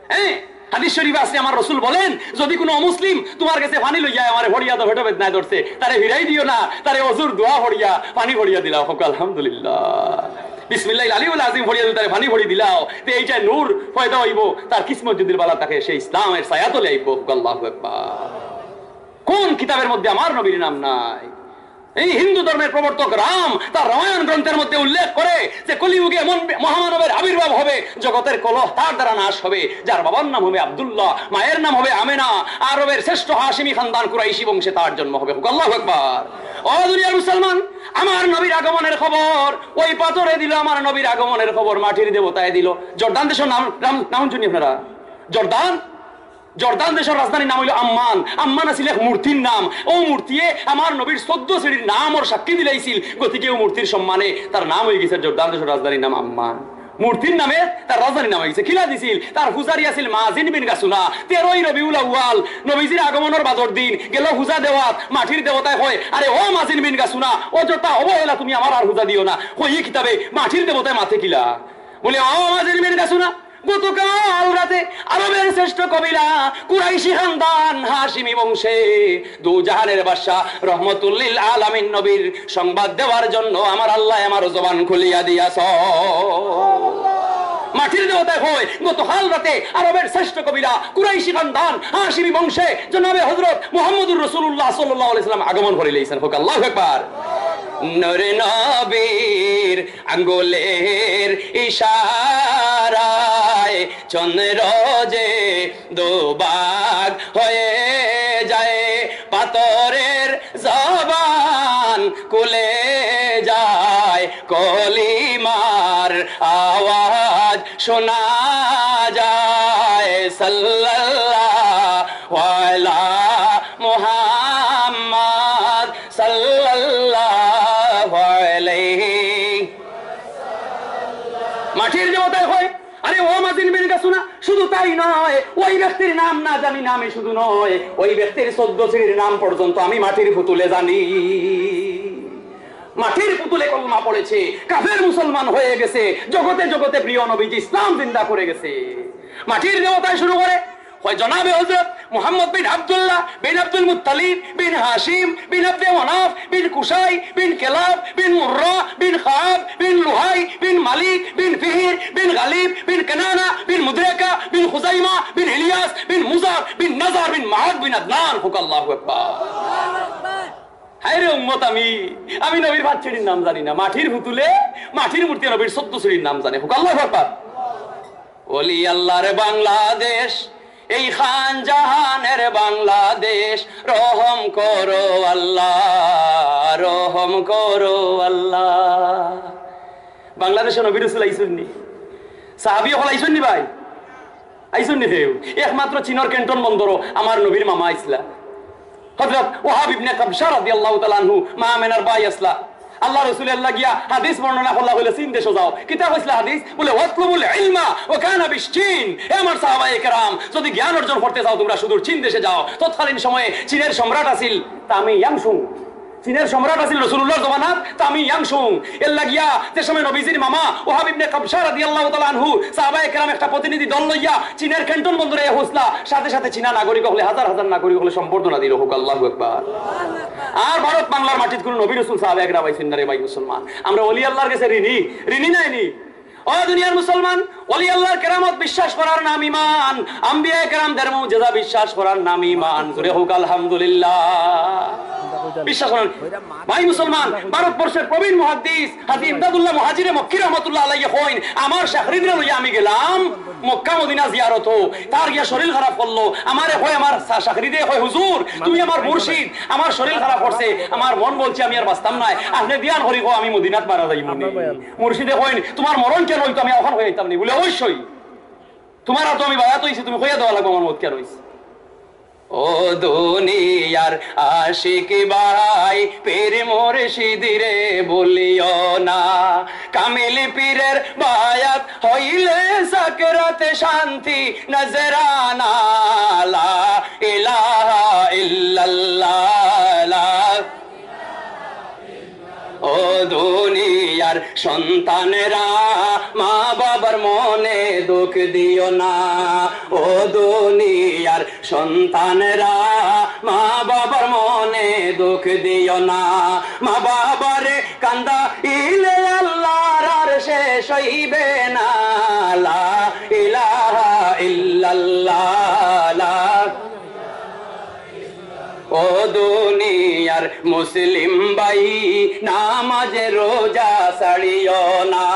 হ্যাঁ, হাদিস শরীফ আছে, আমার রসুল বলেন, "যদি কোনো অমুসলিম তোমার গেছে পানি লইয়া আমারে পড়িয়া তো পেটো বেদনায় ধরছে, তারে ফিরাই দিও না, তারে অজুর দোয়া পড়িয়া পানি পড়িয়া দিলাও।" কউক্কা আলহামদুলিল্লাহ। বিসমিল্লাহিল আলিয়ুল আজিম পড়িয়া যদি তারে পানি পড়ি দিলাও, তে এইটায় নূর পয়দা অইবো, তার কিসমত যদি ভালা থাকে, সে ইসলামের ছায়াতলে আইবো। কউক্কা আল্লাহু আকবার। কোন কিতাবের মধ্যে আমার নবীর নাম নাই? এই হিন্দু ধর্মের প্রবর্তক রাম তার রামায়ণ গ্রন্থের মধ্যে উল্লেখ করে যে কলিযুগে এমন মহামানবের আবির্ভাব হবে, জগতের কলহ তার দ্বারা নাশ হবে, যার বাবার নাম হবে আব্দুল্লাহ, মায়ের নাম হবে আমেনা, আরবের শ্রেষ্ঠ হাশিমি খানদান কুরাইশি বংশে তার জন্ম হবে। কউক্কা আল্লাহু আকবার। ও দুনিয়ার মুসলমান, আমার নবীর আগমনের খবর ওই পাথরে দিল, আমার নবীর আগমনের খবর মাটির দেবতায় দিল। জর্দান দেশর নাম, নাম, নাম হুনছইন নি আপনারা? জর্দান জর্দান দেশর রাজধানীর নাম অইল আম্মান। আম্মান আছিল এক মূর্তির নাম। অউ মূর্তিয়ে আমার নবীর চৌদ্দ সিঁড়ির নামর সাক্ষী দিলাইছিল। গতিকে অউ মূর্তির সম্মানে তার নাম অইগেছে, জর্দান দেশর রাজধানীর নাম আম্মান। মূর্তির নামে তার রাজধানীর নাম অইগেছে। কিলা দিছিল? তার পূজারী আছিল মাজিন বিন গাসুনা। তেরোই রবিউল আউয়াল, নবীজির আগমনর বাদর দিন, গেল পূজা দেওয়াত। মাটির দেবতায় কয়, "আরে ও মাজিন বিন গাসুনা, অযথা অবহেলা তুমি আমার আর পূজা দিও না।" কই, "ই কিতাবে মাটির দেবতায় মাতে কিলা?" বুলে, "ও মাজিন বিন গাসুনা, গতকাল রাতে আরবের শ্রেষ্ঠ কবিলা কুরাইশি খানদান হাশিমি বংশে দু জাহানের বাদশা রহমতুল্লিল আলামিন নবীর সংবাদ দেওয়ার জন্য আমার আল্লাহ আমার জবান খুলিয়া দিয়াছ।" মাটির দেবতায় কয়, গতকাল রাতে আরবের শ্রেষ্ঠ কবিলা কুরাইশি খানদান হাশিমি বংশে জনাবে হযরত মুহাম্মদুর রাসূলুল্লাহ সাল্লাল্লাহু আলাইহি ওয়াসাল্লাম আগমন করিলাইছইন। কউক্কা আল্লাহু আকবার। নূরে নবীর আঙ্গুলের ইশারায় চন্দ্র যে দুভাগ হয়ে যায়, পাথরের জবান খুলে যায়, কলিমার আওয়াজ শোনা যায়। সাল্লাল্লাহু আলা মুহাম্মদ সাল্লাল্লাহু আলাইহি। মাটির দেবতায় কয়, "আরে ও মাজিন বিন গাসুনা, শুধু তাই নয়, ওই ব্যক্তির নাম না জানি নামে শুধু নয়, ওই ব্যক্তির চৌদ্দ সিঁড়ির নাম পর্যন্ত আমি মাটির পুতুলে জানি।" মাটির পুতুলে কলমা পড়েছে, কাফের মুসলমান হয়ে গেছে, জগতে জগতে প্রিয় নবীজি ইসলাম জিন্দা করে গেছে। মাটির দেবতায় শুরু করে, কয়, জনাবে হযরত মুহাম্মদ বিন আব্দুল্লাহ বিন আব্দুল মুত্তালিব বিন হাশিম বিন আব্দে মানাফ বিন কুসাই বিন কেলাব বিন মুর্রা বিন কাব বিন লুহাই বিন মালিক বিন ফিহির বিন গালিব বিন কানানা বিন মুদরিকা বিন খুজাইমা বিন ইলিয়াস বিন মুজার বিন নাজার বিন মাহাদ বিন আদনান। কউক্কা আল্লাহু আকবার। হায় রে উম্মত, আমি, আমি নবীর পাঁচ সিঁড়ির নাম জানি না। মাটির পুতুলে, মাটির মূর্তি নবীর চোদ্দ সিঁড়ির নাম জানে। কউক্কা আল্লাহু আকবার। ওলি আল্লাহর বাংলাদেশ, এই খান জাহানের বাংলাদেশ, রহম করো আল্লাহ, রহম করো আল্লাহ। বাংলাদেশো নবী রাসূল আইছইন নি? সাহাবী অকল আইছইন নি ভাই? আইছইন নি কেউ? একমাত্র চীনর ক্যান্টন বন্দরো আমার নবীর মামা আইছলা। হযরত ওহাব ইবনে কাবশা রাদিয়াল্লাহু তাআলা আনহু, মা আমেনার ভাই আছলা। আল্লাহর রাসূলে লাগিয়া হাদিস বর্ণনা করলা, কইলা, "চীন দেশো যাও।" কিতা কইছলা হাদিস? বলে, "ওয়াতলুবুল ইলমা ওয়া কানা বিশ চীন।" হে আমার সাহাবায়ে কেরাম, যদি জ্ঞান অর্জন করতে চাও, তোমরা সুদূর চীন দেশে যাও। তৎকালীন সময়ে চীনের সম্রাট আছিল তামি ইয়াংশুং। চীনের সম্রাট আছিল রাসূলুল্লাহর জমানাত তামি ইয়াংশুং। এর লাগিয়া যে সময় নবীজির মামা ওহাব ইবনে কাবশা রাদিয়াল্লাহু তাআলা আনহু, সাহাবায়ে কেরাম একটা প্রতিনিধি দল লইয়া চীনের ক্যান্টন বন্দরে পৌঁছলা, সাথে সাথে চীনা নাগরিক অকলে, হাজার হাজার নাগরিক অকলে সম্বর্ধনা দিল। কউক্কা আল্লাহু আকবার। আর ভারত বাংলার মাটিত কুনু নবী রাসূল সাহাবায়ে কেরাম আইছইন না রে ভাই মুসলমান। আমরা ওলি আল্লাহর গেছে ঋণী, ঋণী নায় নি? ও দুনিয়ার মুসলমান, ওলি আল্লাহর কেরামত বিশ্বাস করার নাম ঈমান, আম্বিয়ায়ে কেরামদের মুজিজা বিশ্বাস করার নাম ঈমান। জোরে কউক্কা আলহামদুলিল্লাহ। বিশ্বাস করেন ভাই মুসলমান, ভারতবর্ষের প্রবীণ মুহাদ্দিস হাজী ইমদাদুল্লাহ মুহাজিরে মক্কি রহমতুল্লাহ আলাইহি কইন, আমার শাগরিদরে লইয়া আমি গেলাম মক্কা মদিনা জিয়ারতো। তার গিয়া শরীর খারাপ করলো, আমারে কয়, আমার শা-, শাগরিদে কয়, "হুজুর, তুমি আমার মুর্শিদ, আমার শরীর খারাপ করছে, আমার মন বলছে আমি আর বাঁচতাম নায়, আপনে দিয়ান করি কও আমি মদিনাত মারা যাইমু নি।" মুর্শিদে কইন, "তুমার মরণ কেনে অইতো, আমি অখন কইয়া আইতাম নি?" বলে, "অবশ্যই, তুমার আতো আমি বায়াত অইছি, তুমি কইয়া দেওয়া লাগবো আমার মউত কেনে অইছে।" ও দুনিয়ার আশিক ভাই, পীর মুর্শিদরে ভুলিও না। কামিল পীরের বায়াত হইলে সাকরাতে শান্তি নজরানা। লা ইলাহা ইল্লাল্লাহ, লা ও দুনিয়ার সন্তানেরা, মা বাবার মনে দুঃখ দিও না। ও দুনিয়ার সন্তানেরা, মা বাবার মনে দুঃখ দিও না। মা বাবারে কান্দাইলে আল্লাহর আরশে সইবে না। লা ইলাহা ইল্লাল্লাহ, লা ও দুনিয়ার মুসলিম ভাই, নামাজ রোজা ছাড়িও না।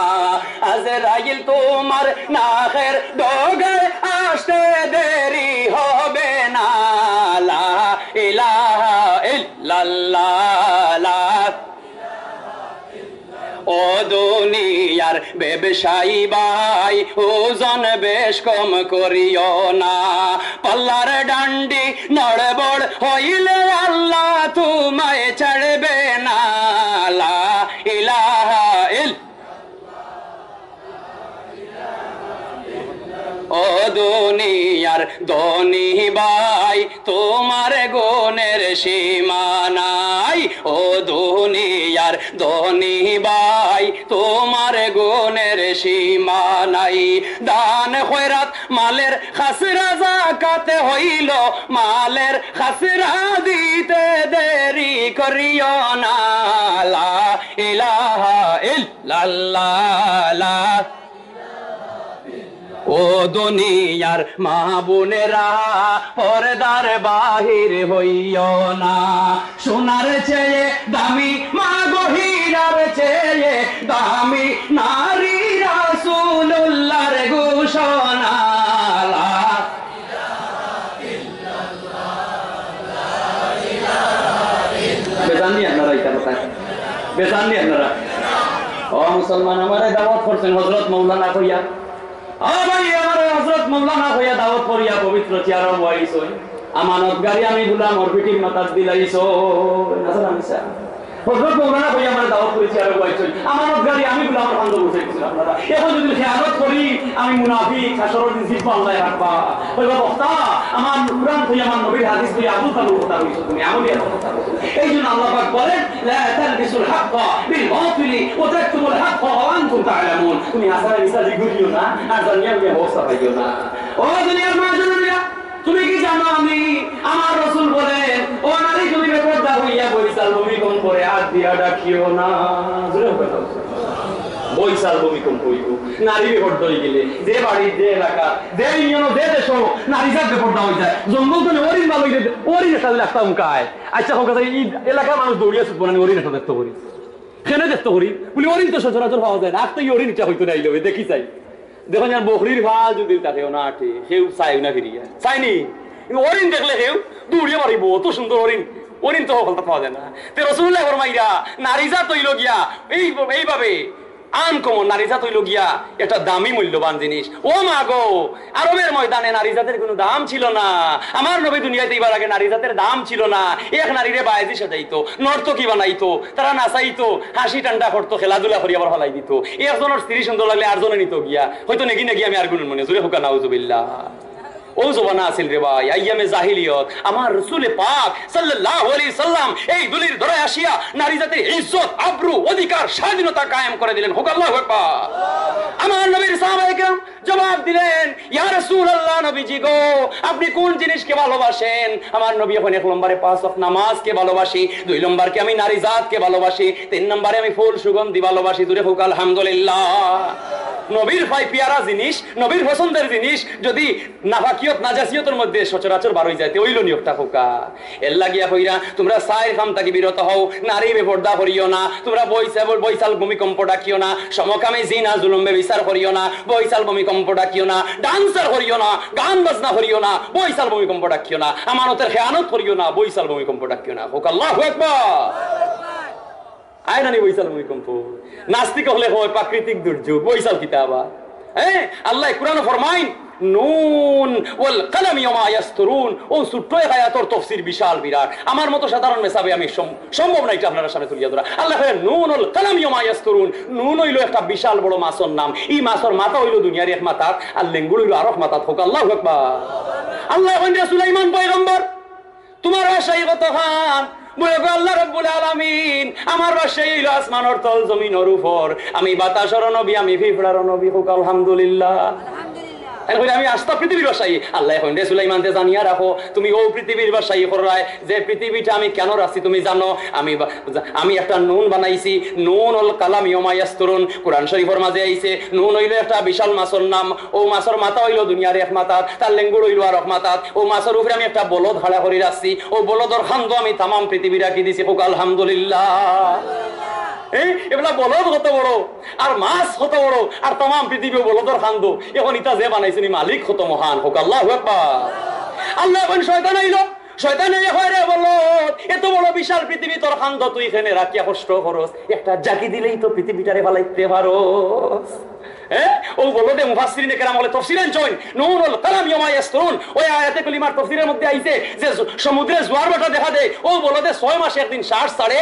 আজরাইল তুমার নাকের ডগায় আসতে দেরি হবে না। লা ইলাহা ইল্লাল্লাহ, লা ও দুনিয়ার ব্যবসায়ী ভাই, ওজন বেশ কম করিও না। পাল্লার ডান্ডি নড়বড় হইলে আল্লাহ তুমায় ছাড়বে না। লা ইলাহা ইল ও দুনিয়ার ধনী ভাই, তুমার গুণের সীমা নাই। ও দুনিয়ার ধনী ভাই, তুমার গুণের সীমা নাই। দান খয়রাত মালের খাসরা, যাকাত হইল মালের খাসরা, দিতে দেরি করিও না। লা ইলাহা ইল্লাল্লাহ, লা ও দুনিয়ার মা বোনেরা, পর্দার বাহির হইও না। সোনার চেয়ে দামি মা গো, হীরার চেয়ে দামি নারী রাসূলুল্লাহর ঘোষণা। লা বেজান নি আপনারা ইটা কথা? বেজান নি আপনারা? ও মুসলমান, আমারে দাওয়াত করছইন হযরত মাওলানা কইয়া। ও ভাই, আমারে হযরত মাওলানা কইয়া দাওয়াত করিয়া পবিত্র চেয়ারো বওয়াইছইন। আমানত গাড়ি আমি গুলামর পিঠির মাথাত দিলাইছইন। হাছা না মিছা? হযরত মাওলানা কইয়া আমারে দাওয়াত করি চেয়ারো বওয়াইছইন। আমানত গাড়ি আমি গুলামর কান্দো বসাই দিছইন আপনারা। এখন যদি খেয়ানত করি, আমি মুনাফিক, হাশরর দিন জিব্বা আল্লায় রাখবা। কইবা, "বক্তা, আমার কোরআন কই, আমার নবীর হাদিস কই, আবুল তাবুল কথা কইছো তুমি, আমলি এমন কথা কইছো।" এই জন্য আল্লাহ পাক বলেন, "লা তালবিসুল হাক্কা বিল বাতিলি ওয়া তাকতুমুল হাক্কা ওয়া আনতুম তা'লামুন।" তুমি হাছারে মিছা জিগু দিও না, আর জানিয়া বুঝিয়া হক ছাপাইও না। ও দুনিয়ার মা জননীরা, তুমি কি জানো আমি, আমার রসুল বলেন, "ও নারী, তুমি বেপর্দা হইয়া বইছাল, ভূমিকম্পরে আত দিয়া ডাকিও না।" জোরে হবে না। বৈশাল ভূমিকম্প অইবো। নারী বেপর্দা অইগেলে, যে বাড়িত, যে এলাকাত, যে ইউনিয়নো, যে দেশো নারী জাত বেপর্দা অইযায়, জঙ্গল তনে হরিণ বার অইলে, হরিণ একটা যদি একটা উমকায়। আচ্ছা, কউক্কা, ই এলাকার মানুষ দৌড়িয়া ছুটবো না নি, হরিণ একটা দেখতো করি? কেনে দেখতো করি? বুলি, হরিণ তো সচরাচর পাওয়া যায় না। আর তো ই হরিণ ইটা অইতো নাইলে, দেখি চাই। দেখইন, আর বকরির ফাল যদি থাকে, ও না আটে, কেউ চায় না ফিরিয়া। চায় নি? কিন্তু হরিণ দেখলে কেউ দৌড়িয়া বাড়িবো, অত সুন্দর হরিণ। হরিণ তো হকলতা পাওয়া যায় না। তে রসুলুল্লায় ফরমাইরা, নারী জাত অইলো গিয়া এই, এইভাবে আনকমন, নারী জাত অইলো গিয়া একটা দামি মূল্যবান জিনিস। ও মা গো, আরবের ময়দানে নারী জাতের কোনো দাম ছিল না। আমার নবী দুনিয়াত আইবার আগে নারী জাতের দাম ছিল না। এক নারীরে বায়েজি সাজাইতো, নর্তকী বানাইতো, তারা নাচাইতো, হাসি ঠান্ডা করতো, খেলাধুলা করি আবার ফালাই দিতো। একজনর স্ত্রী সুন্দর লাগলে আরজনে নিতো গিয়া, হয়তো নেগি নেগি আমি আর গুনুন মনে, জুরে কউক্কা নাউজুবিল্লাহ। ও জমানা আছিল রে ভাই, আইয়ামে জাহিলিয়ত। আমার রসুলে পাক সাল্লাল্লাহু আলাইহি সাল্লাম এই ধুলির ধরায় আসিয়া নারী জাতির ইজ্জত, আব্রু, অধিকার, স্বাধীনতা কায়েম করে দিলেন। কউক্কা আল্লাহু আকবার। আমার নবীর সাহাবায়ে কেরাম জবাব দিলেন, ইয়া রাসূলুল্লাহ, নবীজি গো, আপনি কোন জিনিসকে ভালোবাসেন? আমার নবী কইন, এক নম্বরে পাঁচ ওয়াক্ত নামাজকে ভালোবাসি, দুই নম্বরকে আমি নারী জাতকে ভালোবাসি, তিন নম্বরে আমি ফুল সুগন্ধি ভালোবাসি। জুরে কউক্কা আলহামদুলিল্লাহ। নবীর ফাই পিয়ারা জিনিস, নবীর পছন্দের জিনিস যদি নাপাকিয়ত, নাজাসিয়তর মধ্যে সচরাচর বার অইযায়, তে অইলো নি একটা কউক্কা। এর লাগিয়া কইরা, তুমরা চাইর কাম থাকি বিরত হও, নারী বেপর্দা করিও না, তুমরা বৈশাল, বৈশাল ভূমিকম্প ডাকিও না, সমকামী জিনা জুলুম ব্যভিচার করিও না, বৈশাল ভূমিকম্প ডাকিও না, ডান্সার করিও না, গান বাজনা করিও না, বৈশাল ভূমিকম্প ডাকিও না, আমানতের খেয়ানত করিও না, বৈশাল ভূমিকম্প ডাকিও না। কউক্কা আল্লাহু আকবার। আয় না নি বৈশাল ভূমিকম্প? নাস্তিক অকলে কয় প্রাকৃতিক দুর্যোগ, বৈশাল কিতা আবার? হ্যাঁ, আল্লায় কুরআনো ফরমাইন, নুন ওয়াল কালামি ওয়া মা ইয়াসতুরুন। ও ছোট্ট এক আয়াতর তফসির বিশাল বিরাট। আমার মতো সাধারণ মেসাবে আমি সম-, সম্ভব না ইটা আপনারার সামনে তুলিয়া ধরা। আল্লায় কইরা, নুন ওয়াল কালামি ওয়া মা ইয়াসতুরুন। নুন অইলো একটা বিশাল বড় মাছর নাম। ই মাছর মাথা অইলো দুনিয়ার এক মাথাত, আর লেঙ্গুর অইলো আরক মাথাত। কউক্কা আল্লাহু আকবার। আল্লায় কইন রে সুলাইমান পয়গম্বর, তুমার বাদশাহী কতখান? বুলে, গো আল্লাহ রব্বুল আলামিন, আমার বাদশাহী অইলো আসমানর তল, জমিনর উপর। আমি বাতাসর নবী, আমি ফিফড়ার নবী। কউক্কা আলহামদুলিল্লাহ। আমি কইলাম, আমি আস্তা পৃথিবীর বাদশাহী। আল্লায় কইন রে সুলাইমান, তে জানিয়া রাখো, তুমি অউ পৃথিবীর বাদশাহী কররায়, যে পৃথিবীটা আমি কেন রাখছি তুমি জানো? আমি বা-, আমি একটা নুন বানাইছি, নুন ওয়াল কালামি ওয়া মা ইয়াসতুরুন। কুরআন শরীফর মাঝে আইছে, নুন অইলো একটা বিশাল মাছর নাম, অউ মাছর মাথা অইলো দুনিয়ার এক মাথাত, তার লেঙ্গুর অইলো আরক মাথাত। অউ মাছর উপরে আমি একটা বলদ খাড়া করি রাখছি, অউ বলদর কান্দো আমি তামাম পৃথিবী রাখি দিছি। কউক্কা আলহামদুলিল্লাহ। এই, এবলা বলদ কত বড়, আর মাছ কত বড়, আর তামাম পৃথিবী অউ বলদর কান্দো। এখন ইটা যে বানাইছইন, ই মালিক কত মহান। কউক্কা আল্লাহু আকবার। আল্লায় কইন শয়তান আইলো, শয়তানে কয়, রে বলদ, এত বড় বিশাল পৃথিবী তোর কান্দো, তুই কেনে রাখিয়া কষ্ট করস? একটা জাকি দিলেই তো পৃথিবীটারে ফালাইতে পারস। হ্যাঁ? অউ বলদে মুফাসসিরিনে কেরাম অকলে তফসির আনছইন, নুন ওয়াল কালামি ওয়া মা ইয়াসতুরুন। অউ আয়াতে করিমার তফসিরের মধ্যে আইছে যে জ-, সমুদ্রে জোয়ার ভাটা দেখা দেয়, অউ বলদে ছয় মাসে একদিন শ্বাস ছাড়ে,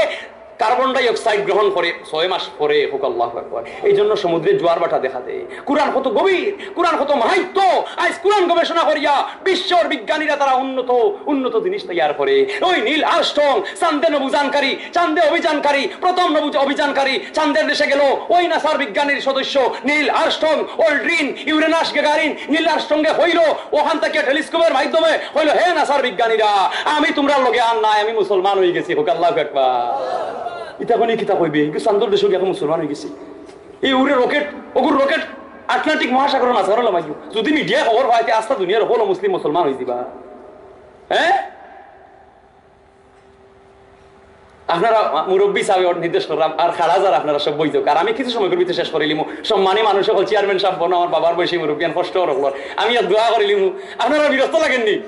কার্বন ডাই অক্সাইড গ্রহণ করে, ছয় মাস পরে। কউক্কা আল্লাহু আকবার। এই জন্য সমুদ্রে জোয়ার ভাটা দেখা দেয়। কুরআন কত গভীর, কুরআন কত মাহাত্ম্য। আইজ কুরআন গবেষণা করিয়া বিশ্বর বিজ্ঞানীরা তারা উন্নত, উন্নত জিনিস তৈয়ার করে। ওই নীল আর্মস্ট্রং, চান্দে নভোযানকারী, চান্দে অভিযানকারী, প্রথম নভো-, অভিযানকারী চান্দের দেশে গেল, ওই নাসার বিজ্ঞানীর সদস্য Neil Armstrong, Aldrin, Uranus, Gagarin. Neil আর্মস্ট্রংয়ে কইল, ওখান থেকে টেলিস্কোপের মাধ্যমে কইল, হে নাসার বিজ্ঞানীরা, আমি তুমরার লগে আর নাই, আমি মুসলমান অইগেছি। কউক্কা আল্লাহু আকবার। ইতা কইন কিতা কইবে? ইগু চান্দর দেশো গিয়া মুসলমান অইগেছি। এই উড়ে রকেট, অগুর রকেট আটলান্টিক মহাসাগরো নাসার লামাইও। যদি মিডিয়ায় খবর পায়, তে আস্তা দুনিয়ার হকল মুসলিম মুসলমান অইযিবা। হ্যাঁ? আপনারা মুরব্বি সাবে নির্দেশ করলাম, আর খাড়া যারা আপনারা সব বই যাউক্কা। আর আমি কিছু সময়র ভিতরে শেষ করিলিমু। সম্মানী মানুষ অকল, চেয়ারম্যান সাব বনো, আমার বাবার বয়সী মুরব্বিয়ান, কষ্ট অকলর। আমি এক দোয়া করিলিমু, আপনারা বিরক্ত লাগেননি?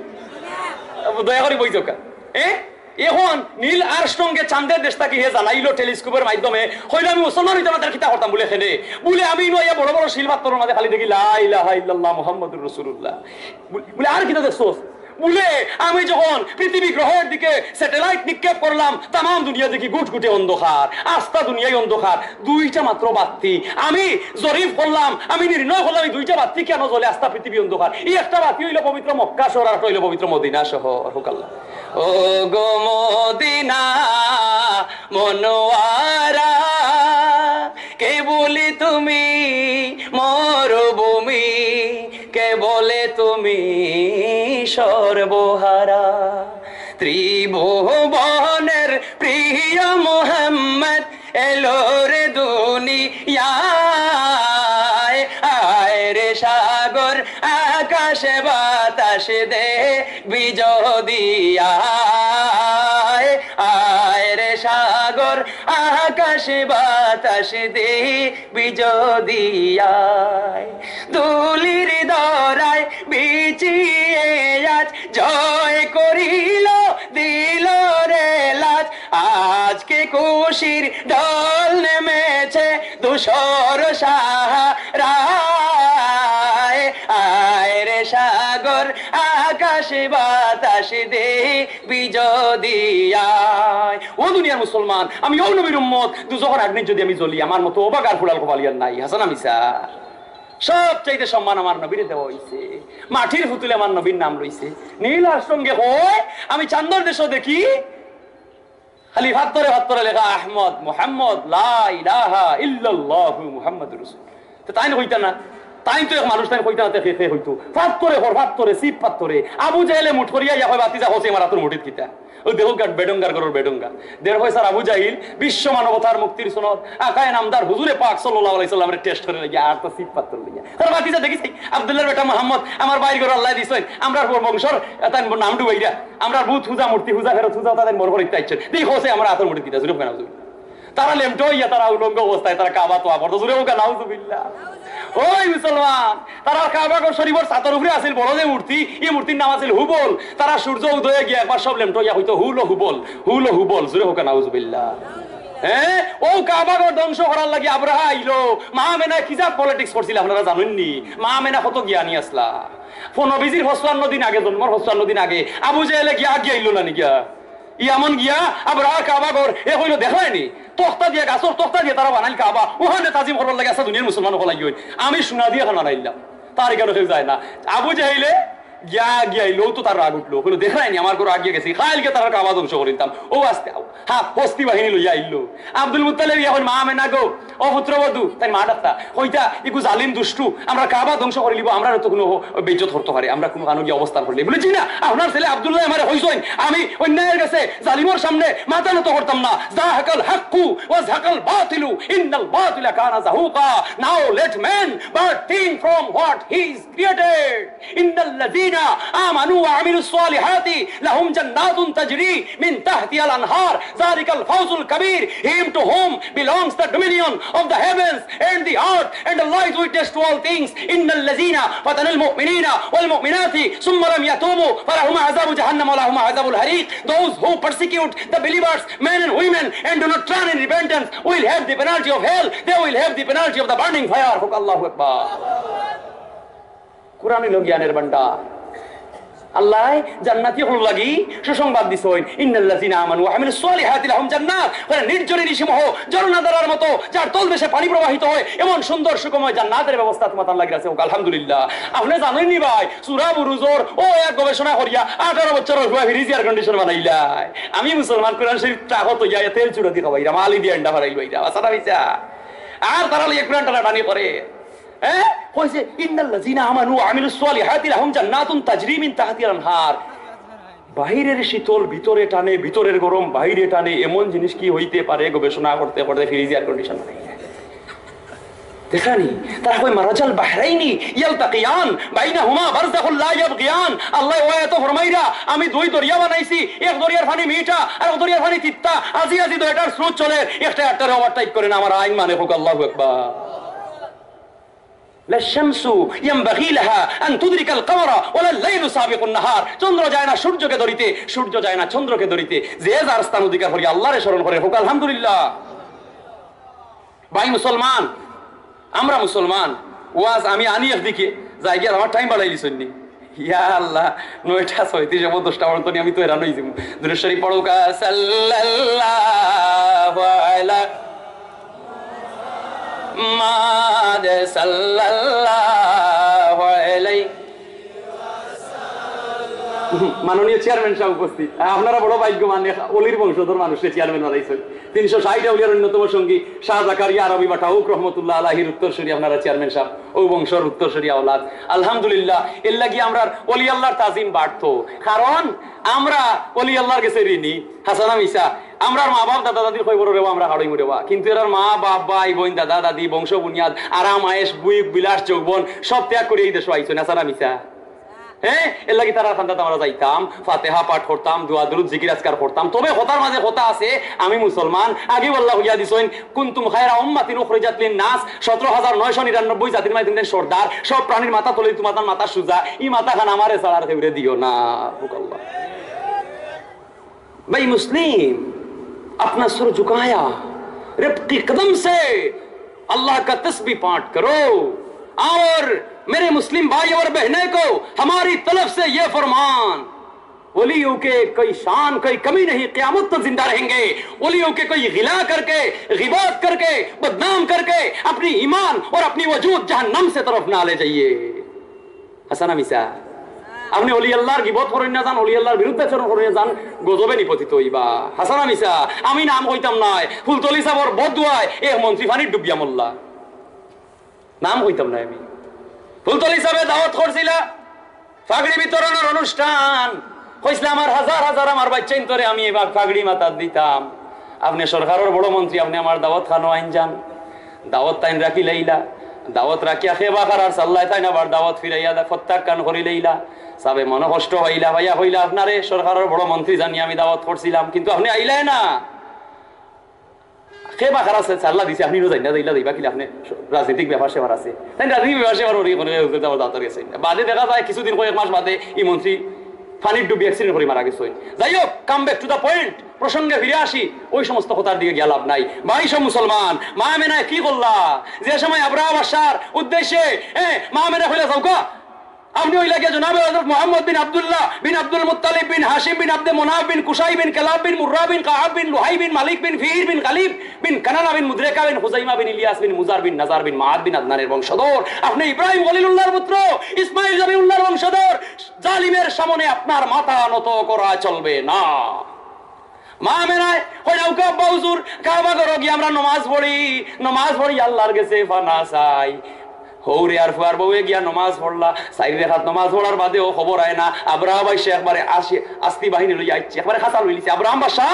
দয়া করি বই যাউক্কা। এ? এখন নীল আর্মস্ট্রংয়ে চান্দের দেশ থাকি হে জানাইল টেলিস্কোপের মাধ্যমে, কইল আমি মুসলমান অইতাম না, তার কিতা করতাম? বুলে কেনে? বুলে আমি ইনো আইয়া বড় বড় শিল পাথরর মাঝে খালি দেখি লা ইলাহা ইল্লাল্লাহ মুহাম্মাদুর রাসূলুল্লাহ। বুলে, বুলে আর কিতা দেখছস? বুলে, আমি যখন পৃথিবী গ্রহের দিকে স্যাটেলাইট নিক্ষেপ করলাম, তামাম দুনিয়া দেখি গুটগুটে অন্ধকার, আস্তা দুনিয়াই অন্ধকার, দুইটা মাত্র বাতি। আমি জরিপ করলাম, আমি নির্ণয় করলাম, এই দুইটা বাতি কেন জ্বলে, আস্তা পৃথিবী অন্ধকার। এই একটা বাতি অইল পবিত্র মক্কা শহর, আর একটা অইল পবিত্র মদিনা শহর। কউক্কা আল্লাহ। ও গো মদিনা মনোয়ারা, কেবলি তুমি মরুভূমি, কেবলে তুমি সর্বহারা। ত্রিভুবনের প্রিয় মোহাম্মদ এলো রে দুনিয়া আয়, আয় রে সাগর, আকাশ বাতাস দেখবি যদি আয়, আয় রে সাগর, আকাশ বাতাস দেখবি যদি আয়। ধুলির ধরায় বিছিয়ে আজ জয় করিল, দিল রে লাজ। আজকে খুশির ঢল নেমেছে ধূসর সাহারায়। আয় রে সাগর, আকাশ বাতাস দেখবি যদি আয়। ও দুনিয়ার মুসলমান, আমি অউ নবীর উম্মত, দুজখর আগ্নিত যদি আমি জ্বলি, আমার মতো অভাগার ফুড়াল কপালি আর নাই। হাছা না মিছা? সবচাইতে সম্মান আমার নবীরে দেওয়া অইছে। মাটির পুতুলে আমার নবীর নাম রইছে। নীল আকাশর সঙ্গে কয়, আমি চান্দর দেশো দেখি খালি ফাত্তরে ফাত্তরে লেখা আহমদ, মুহাম্মদ, লা ইলাহা ইল্লাল্লাহু মুহাম্মাদুর রাসূল। তে তাইন কইতা না, তাইন তো এক মানুষ, তাইন কইতা না, তে কে, কে কইতো? ফাত্তরে কর, ফাত্তরে, চিপ ফাত্তরে। আবু জেহেলে মুঠ করিয়া ইয়া কয়, "বাতিজা, কছে ইমার আতর মুঠিত কিতা?" অউ দেখউক্কা বেডঙ্গার ঘরর বেডঙ্গা। দেড় পয়সার আবু জাহিল, বিশ্ব মানবতার মুক্তির সনদ, আকায়ে নামদার হুজুরে পাক সাল্লাল্লাহু আলাইহি সাল্লামরে টেস্ট করে লাগিয়া আর তো চিপ ফাত্তর লইয়া। তার বাতিজা দেখি চাই, আব্দুল্লাহর বেটা মোহাম্মদ, আমার ভাইর ঘরো আল্লায় দিছইন, আমরার বংশর তাইন নাম ডুবাইরা, আমরার বুত হুজা, মূর্তি হুজা, ফেরত হুজা, তাইন মনে করিতে আইছইন। দেখি কছে ইমার আতর মুঠিত কিতা, জুরে কয় না হুজুর। তারা লেমটা অইয়া, তারা উলঙ্গ অবস্থায়, তারা কাবা তোয়াফ করতা, জুরে কউক্কা নাউজুবিল্লাহ। ওই মুসলমান, তারার কাবা ঘর শরীফর ছাদর উপরে আছিল বড় যে মূর্তি, ই মূর্তির নাম আছিল হুবল। তারা সূর্য উদয়ে গিয়া একবার সব লেমটা অইয়া কইতো, "হুলো হুবল, হুলো হুবল", জুরে কউক্কা নাউজুবিল্লাহ। হ্যাঁ, অউ কাবা ঘর ধ্বংস করার লাগি আব্রাহা আইলো। মা আমেনায় কি জাত politics করছিল আপনারা জানইন নি? মা আমেনা কত জ্ঞানী আছলা। ফো-, নবীজির পঁচপান্ন দিন আগে, জন্মর পঁচপান্ন দিন আগে আবু জেহেলে গিয়া আগে আইলো না নি গিয়া? ইয়ামন গিয়া আব্রাহার কাবা ঘর, এ কইলো, "দেখলায় নি? তক্তা দিয়া, গাছর তক্তা দিয়া তারা বানাইল কাবা, অখানে তাজিম করবার লাগি আস্তা দুনিয়ার মুসলমান অকল আইগি অইন। আমি সোনা দিয়া অখান বানাইলাম।" তার ইখানো কেউ যায় না। আবু জেহেলে গিয়া, গিয়া আইলো, অউ তো তার রাগ উঠলো। কইলো, "দেখলায় নি, আমার ঘর আগে গেছে, কাইলকে তারার কাবা ধ্বংস করিতাম।" অউ আস্তে, হ্যাঁ, হস্তি বাহিনী লইয়া আইলো। আব্দুল মুত্তালিব ইয়া কইন, "মা আমেনা গো, ও পুত্রবধূ", তাইন মা ডাকতা, কইতা, "ইগু জালিম দুষ্টু, আমরার কাবা ধ্বংস করিলিবো, আমরারে তো কুনু বেইজ্জত করতো পারে, আমরা কুনু কানো গিয়া অবস্থান করিলিবো।" বলে, "জি না, আপনার ছেলে আব্দুল্লাহ আমারে কইছইন, আমি অন্যায়ের গেছে জালিমর সামনে মাথা নত করতাম না। জাহাকাল হাক্কু ওয়া জাহাকাল বাতিলু, ইন্নাল বাতিলা কানা জাহুকা। Now let man but think from what he is created. Innal lazina amanu wa amilus salihati lahum jannatun tajri min tahtiha al-anhar. Zalikal fawzul kabir. Him to whom belongs the dominion of the heavens and the earth, and Allah is witness to all things. Innal lazina fatanul mu'minina wal mu'minati thumma lam yatubu falahum azabu jahannam wa lahum azabul hariq. Those who persecute the believers, men and women, and do not turn in repentance will have the penalty of hell. They will have the penalty of the burning fire. কউক্কা আল্লাহু আকবার। কুরআন অইলো জ্ঞানের ভান্ডার। আল্লায় জান্নাতি অকলর লাগি সুসংবাদ দিছইন, "ইন্নাল্লাযীনা আমানু ওয়া আমিলুস সালিহাতি লাহুম জান্নাত।" মানে নির্ঝরী নিশিমোহন ঝর্ণাধারার মতো যার তলদেশে পানি প্রবাহিত হয়, এমন সুন্দর সুখময় জান্নাতের ব্যবস্থা তুমার তান লাগি আছে। কউক্কা আলহামদুলিল্লাহ। আপনে জানইন নি ভাই, সূরা বুরুজর অউ এক গবেষণা করিয়া আঠারো বছরর পুয়া ফ্রিজ air condition বানাইলায়। আমি মুসলমান, কুরআন শরীফ ট্রাকো থইয়া তেল ছুড়া দি খাওয়াইরাম, আলি দিয়া আন্ডা ফারাইল বাইরা, বাসা না মিছা? আর তারা লইয়া কুরআন টানাটানি করে। হ্যাঁ? কইছে, "ইন্নাল্লাযীনা আমানু ওয়া আমিলুস সালিহাতি লাহুম জান্নাতুন তাজরি মিন তাহতিহাল আনহার।" বাইরের শীতল ভিতরে টানে, ভিতরের গরম বাইরে টানে, এমন জিনিস কি হইতে পারে? গবেষণা করতে করতে ফ্রিজ air condition বানাইলায়। দেখছইন নি? তারা কয়, "মারাজাল বাহরাইনি ইয়ালতাকিয়ান, বাইনাহুমা বারজাখুল লা ইয়াবগিয়ান।" আল্লায় অউ আয়াতো ফরমাইরা, "আমি দুই দরিয়া বানাইছি, এক দরিয়ার পানি মিঠা, আরক দরিয়ার পানি তিতা। আজি আজি দুইটার স্রোত চলের, একটায় আরকটারে overtake করে না, আমার আইন মানে।" কউক্কা আল্লাহু আকবার। লা শামসু ইয়ানবাগি লাহা আন তুদরিকাল কামারা ওয়ালাল লাইলু সাবিকুন নাহার। চন্দ্র যায় না সূর্যকে ধরিতে, সূর্য যায় না চন্দ্রকে ধরিতে। যে যার স্থান অধিকার করি আল্লাহরে স্মরণ করে, কউক্কা আলহামদুলিল্লাহ। ভাই মুসলমান, আমরা মুসলমান, ওয়াজ আমি আনি একদিকে, যাইগি আর আমার টাইম বাড়াইলিছইন নি। ইয়া আল্লাহ, নয়টা ছয়ত্রিশ, আমার দশটা পর্যন্ত নি আমি তো হেরান অইযিমু। দুরূদ শরীফ পড়উক্কা, সাল্লাল্লাহু আলা মুহাম্মাদ সাল্লাল্লাহু আলাইহি। মাননীয় চেয়ারম্যান সাব উপস্থিত, আপনারা বড় ভাগ্যবান, এক অলির বংশধর মানুষরে চেয়ারম্যান বানাইছইন। তিনশো ষাইট আউলিয়ার অন্যতম সঙ্গী শাহ জাকারিয়া আরবি বাটাউক রহমতুল্লাহ আলাইহির উত্তরসূরি আপনারা চেয়ারম্যান সাব, অউ বংশর উত্তরসূরি আওলাদ। আলহামদুলিল্লাহ, এর লাগি আমরার অলি আল্লাহর তাজিম বাড়তো, কারণ আমরা অলি আল্লাহর গেছে ঋণী। হাছা না মিছা? আমরার মা বাপ দাদা দাদির কবরো রেবা আমরা হারইমু রেবা, কিন্তু এরার মা বাপ, ভাই বইন, দাদা দাদি, বংশ বুনিয়াদ, আরাম আয়েশ, ভোগ বিলাস, যৌবন সব ত্যাগ করিয়া ই দেশো আইছইন, হাছা না মিছা? হ্যাঁ, এরলাগি তারার কান্দাত আমরা যাইতাম, ফাতেহা পাঠ করতাম, দোয়া দুরুদ জিকির আজকার করতাম। তবে কথার মাঝে কথা আছে, আমি মুসলমান, আগেউ আল্লায় কইয়া দিছইন, "কুনতুম খায়রা উম্মাতিন উখরিজাত লিন নাস", সতেরো হাজার নয়শো নিরানব্বই জাতির মাঝে তুমি সর্দার, সব প্রাণীর মাথার তলে তুমার মাথা সুজা, ই মাথাখান আমারে ছাড়া আর কেউরে দিও না। সুবহানাল্লাহ। بھائی مسلم، اپنا سر جھکایا، رب کے قدم سے اللہ کا تسبیح پاٹھ کرو۔ اور میرے مسلم بھائی اور بہنیں کو، ہماری طرف سے یہ فرمان، ولیوں کے کوئی شان، کوئی کمی نہیں، قیامت تک زندہ رہیں گے۔ ولیوں کے کوئی غلا کر کے، غیبت کر کے، بدنام کر کے اپنی ایمان اور اپنی وجود جہنم سے طرف نہ لے جائیے۔ হাছা না মিছা? আপনে অলি আল্লার গিবত করইন না যান, অলি আল্লার বিরুদ্ধাচরণ করইন না যান, গজবে নিপতিত অইবা। হাছা না মিছা? আমি নাম কইতাম নায়, ফুলতলি সাবর বদদোয়ায় এক মন্ত্রী পানিত ডুবিয়া মরলা। নাম কইতাম নায় আমি। ফুলতলি সাবে দাওয়াত করছিলা, পাগড়ি বিতরণর অনুষ্ঠান, কইছলা, "আমার হাজার হাজার আমার বাইচ্চাইন্তরে আমি এবার পাগড়ি মাথাত দিতাম।" আপনে সরকারর বড় মন্ত্রী, আপনে আমার দাওয়াত খানো আইন যান। দাওয়াত তাইন রাখি লাইলা, দাওয়াত রাখিয়া খেবা খারার চাল্লায় তাইন আবার দাওয়াত ফিরাইয়া দা-, প্রত্যাখ্যান করি লাইলা। সাবে মনো কষ্ট অইলা, ভাইয়া কইলা, "আপনারে সরকারর বড় মন্ত্রী জানি আমি দাওয়াত করছিলাম, কিন্তু আপনে আইলায় না।" খেবা খারার চাল্লা দিছে, আপনে ইনো যাইন না, যাইলা যাইবা কিলা, আপনে রাজনৈতিক ব্যাপার সেবার আছে। তাইন রাজনৈতিক ব্যাপার সেবার ওরি কোনো দাওয়াত গেছে না। বাদে দেখা যায় কিছুদিন, কয়েক মাস বাদে ই মন্ত্রী পানিত ডুবি accident করি মারা গেছে। যাই হোক, come back to the point, প্রসঙ্গে ফিরে আসি, ওই সমস্ত কথার দিকে গিয়া লাভ নাই। ভাই সব মুসলমান, মা আমেনায় কি করলা? যে সময় আব্রাহা বাদশার উদ্দেশ্যে, এ, মা আমেনায় কইলা, "যাউক্কা, আপনে অইলা গিয়া জনাবে হযরত মুহাম্মদ বিন আব্দুল্লাহ বিন আব্দুল মুত্তালিব বিন হাশিম বিন আব্দে মুনাফ বিন কুশাই বিন কিলাব বিন মুররা বিন কাআব বিন লুহাই বিন মালিক বিন ফিহির বিন গালিব বিন কানানা বিন মুদরিকা বিন খুজাইমা বিন ইলিয়াস বিন মুজার বিন নাজার বিন মাআদ বিন আদনানের বংশধর। আপনে ইব্রাহিম খলিলুল্লাহর পুত্র, ইসমাইল জবিহুল্লাহর বংশধর।" জালিমের সামনে আপনার মাথা নত করা চলবে না। মা আমেনায় কইলা, "যাউক্কা আব্বা হুজুর, কাবা ঘরো গিয়া আমরা নমাজ পড়ি, নমাজ পড়ি আল্লার গেছে পানা চাই।" হউরে আর ফুয়ার বউয়ে গিয়া নমাজ পড়লা, চাইর রেকাত নমাজ পড়ার বাদেও খবর আয় না। আব্রাহা বাদশা একবারে আসি, আস্তি বাহিনী লইয়া আইছে, একবারে খাছা লইলিছে। আব্রাহা বাদশা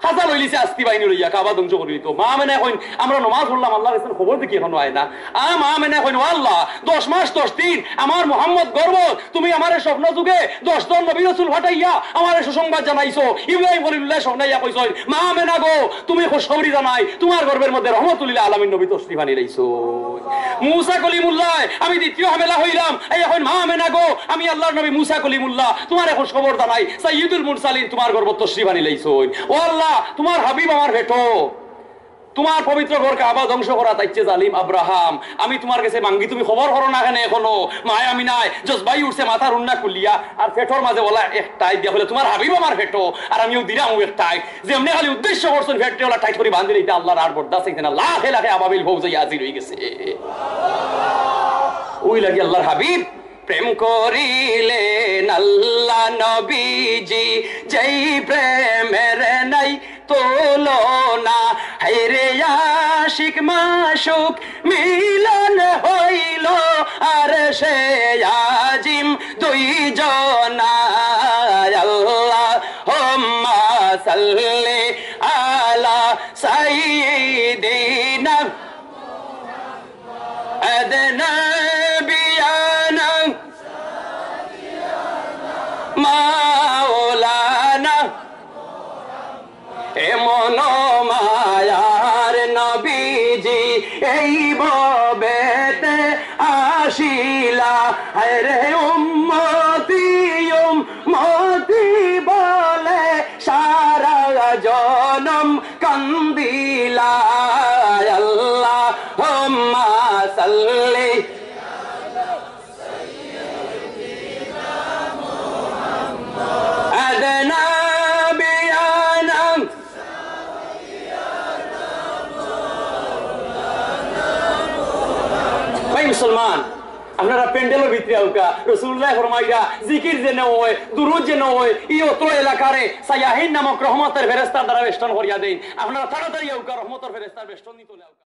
খাছা লইলিছে আস্তি বাহিনী লইয়া, কাবা ধ্বংস করি দিতো। মা আমেনায় কইন, "আমরা নমাজ পড়লাম, আল্লার গেছে খবর দেখি এখনো আয় না।" আ, মা আমেনায় কইন, "ও আল্লাহ, দশ মাস দশ দিন আমার মুহাম্মদ গর্ভ, তুমি আমারে স্বপ্ন যুগে দশ জন নবী রসুল পাঠাইয়া আমারে সুসংবাদ জানাইছো।" ইব্রাহিম খলিলুল্লাহ স্বপ্ন আইয়া কইছইন, "মা আমেনা গো, তুমি খুশখবরি জানাই, তুমার গর্ভের মধ্যে রহমতুল্লিল আলামিন নবী তশরিফ আনি লাইছইন।" মুসা কলিমুল্লাহ, আমি দ্বিতীয় হামেলা অইলাম। এই এখন মা আমেনা গো, আমি আল্লার নবী মুসা কলিমুল্লাহ, তুমারে খুশখবর জানাই, সাইয়্যিদুল মুরসালিন তুমার গর্ভত তশরিফ আনি লাইছইন। ও আল্লাহ, তুমার হাবিব আমার পেটো, তুমার পবিত্র ঘর কাবা ধ্বংস করাত আইছে জালিম আব্রাহাম। আমি তুমার গেছে মাঙ্গি, তুমি খবর করো না কেনে এখনো? মা আমেনায় জজবাই উঠছে, মাথার উন্না খুলিয়া আর পেটর মাঝে ওলা এক টাইট দিয়া কইলা, "তুমার হাবিব আমার পেটো, আর আমিও দিরাম এক টাইট।" যেমনে খালি উদ্দেশ্য করছইন, পেটরে ওলা টাইট করি বান্ধিলে ইটা আল্লার আর বরদাস্ত অইছে না। লাখে লাখে আবাবিল ফৌজ আইয়া হাজির অইগেছে। ওই লাগি আল্লার হাবিব প্রেম করিলেন আল্লা নবীজি, যেই প্রেমের নাই তুলনা। হায়রে আশিক মাশুক মিলন হইল আরশে আজিম দুইজনা। আল্লাহুম্মা সাল্লি আলা সাইয়্যিদিনা আদনাবিয়ানা মাওলানা। এমন মায়ার নবীজি এই ভবেতে আসিলা। হায়রে উম্মতি, উম্মতি বলে সারা জনম কান্দিলা। আল্লাহুম্মা সাল্লি আদনাবিয়ানা। ভাই মুসলমান, আপনারা প্যান্ডেলর ভিতরে আউক্কা, রাসুলুল্লায় ফরমাইরা, জিকির যেন অয়, দুরুদ যেন অয়, ই অত্র এলাকারে সায়াহিন নামক রহমতর ফেরেশতার দ্বারা বেষ্টন করিয়া দেইন। আপনারা তাড়াতাড়ি আউক্কা, রহমতর ফেরেশতার বেষ্টন নিতলে আউক্কা।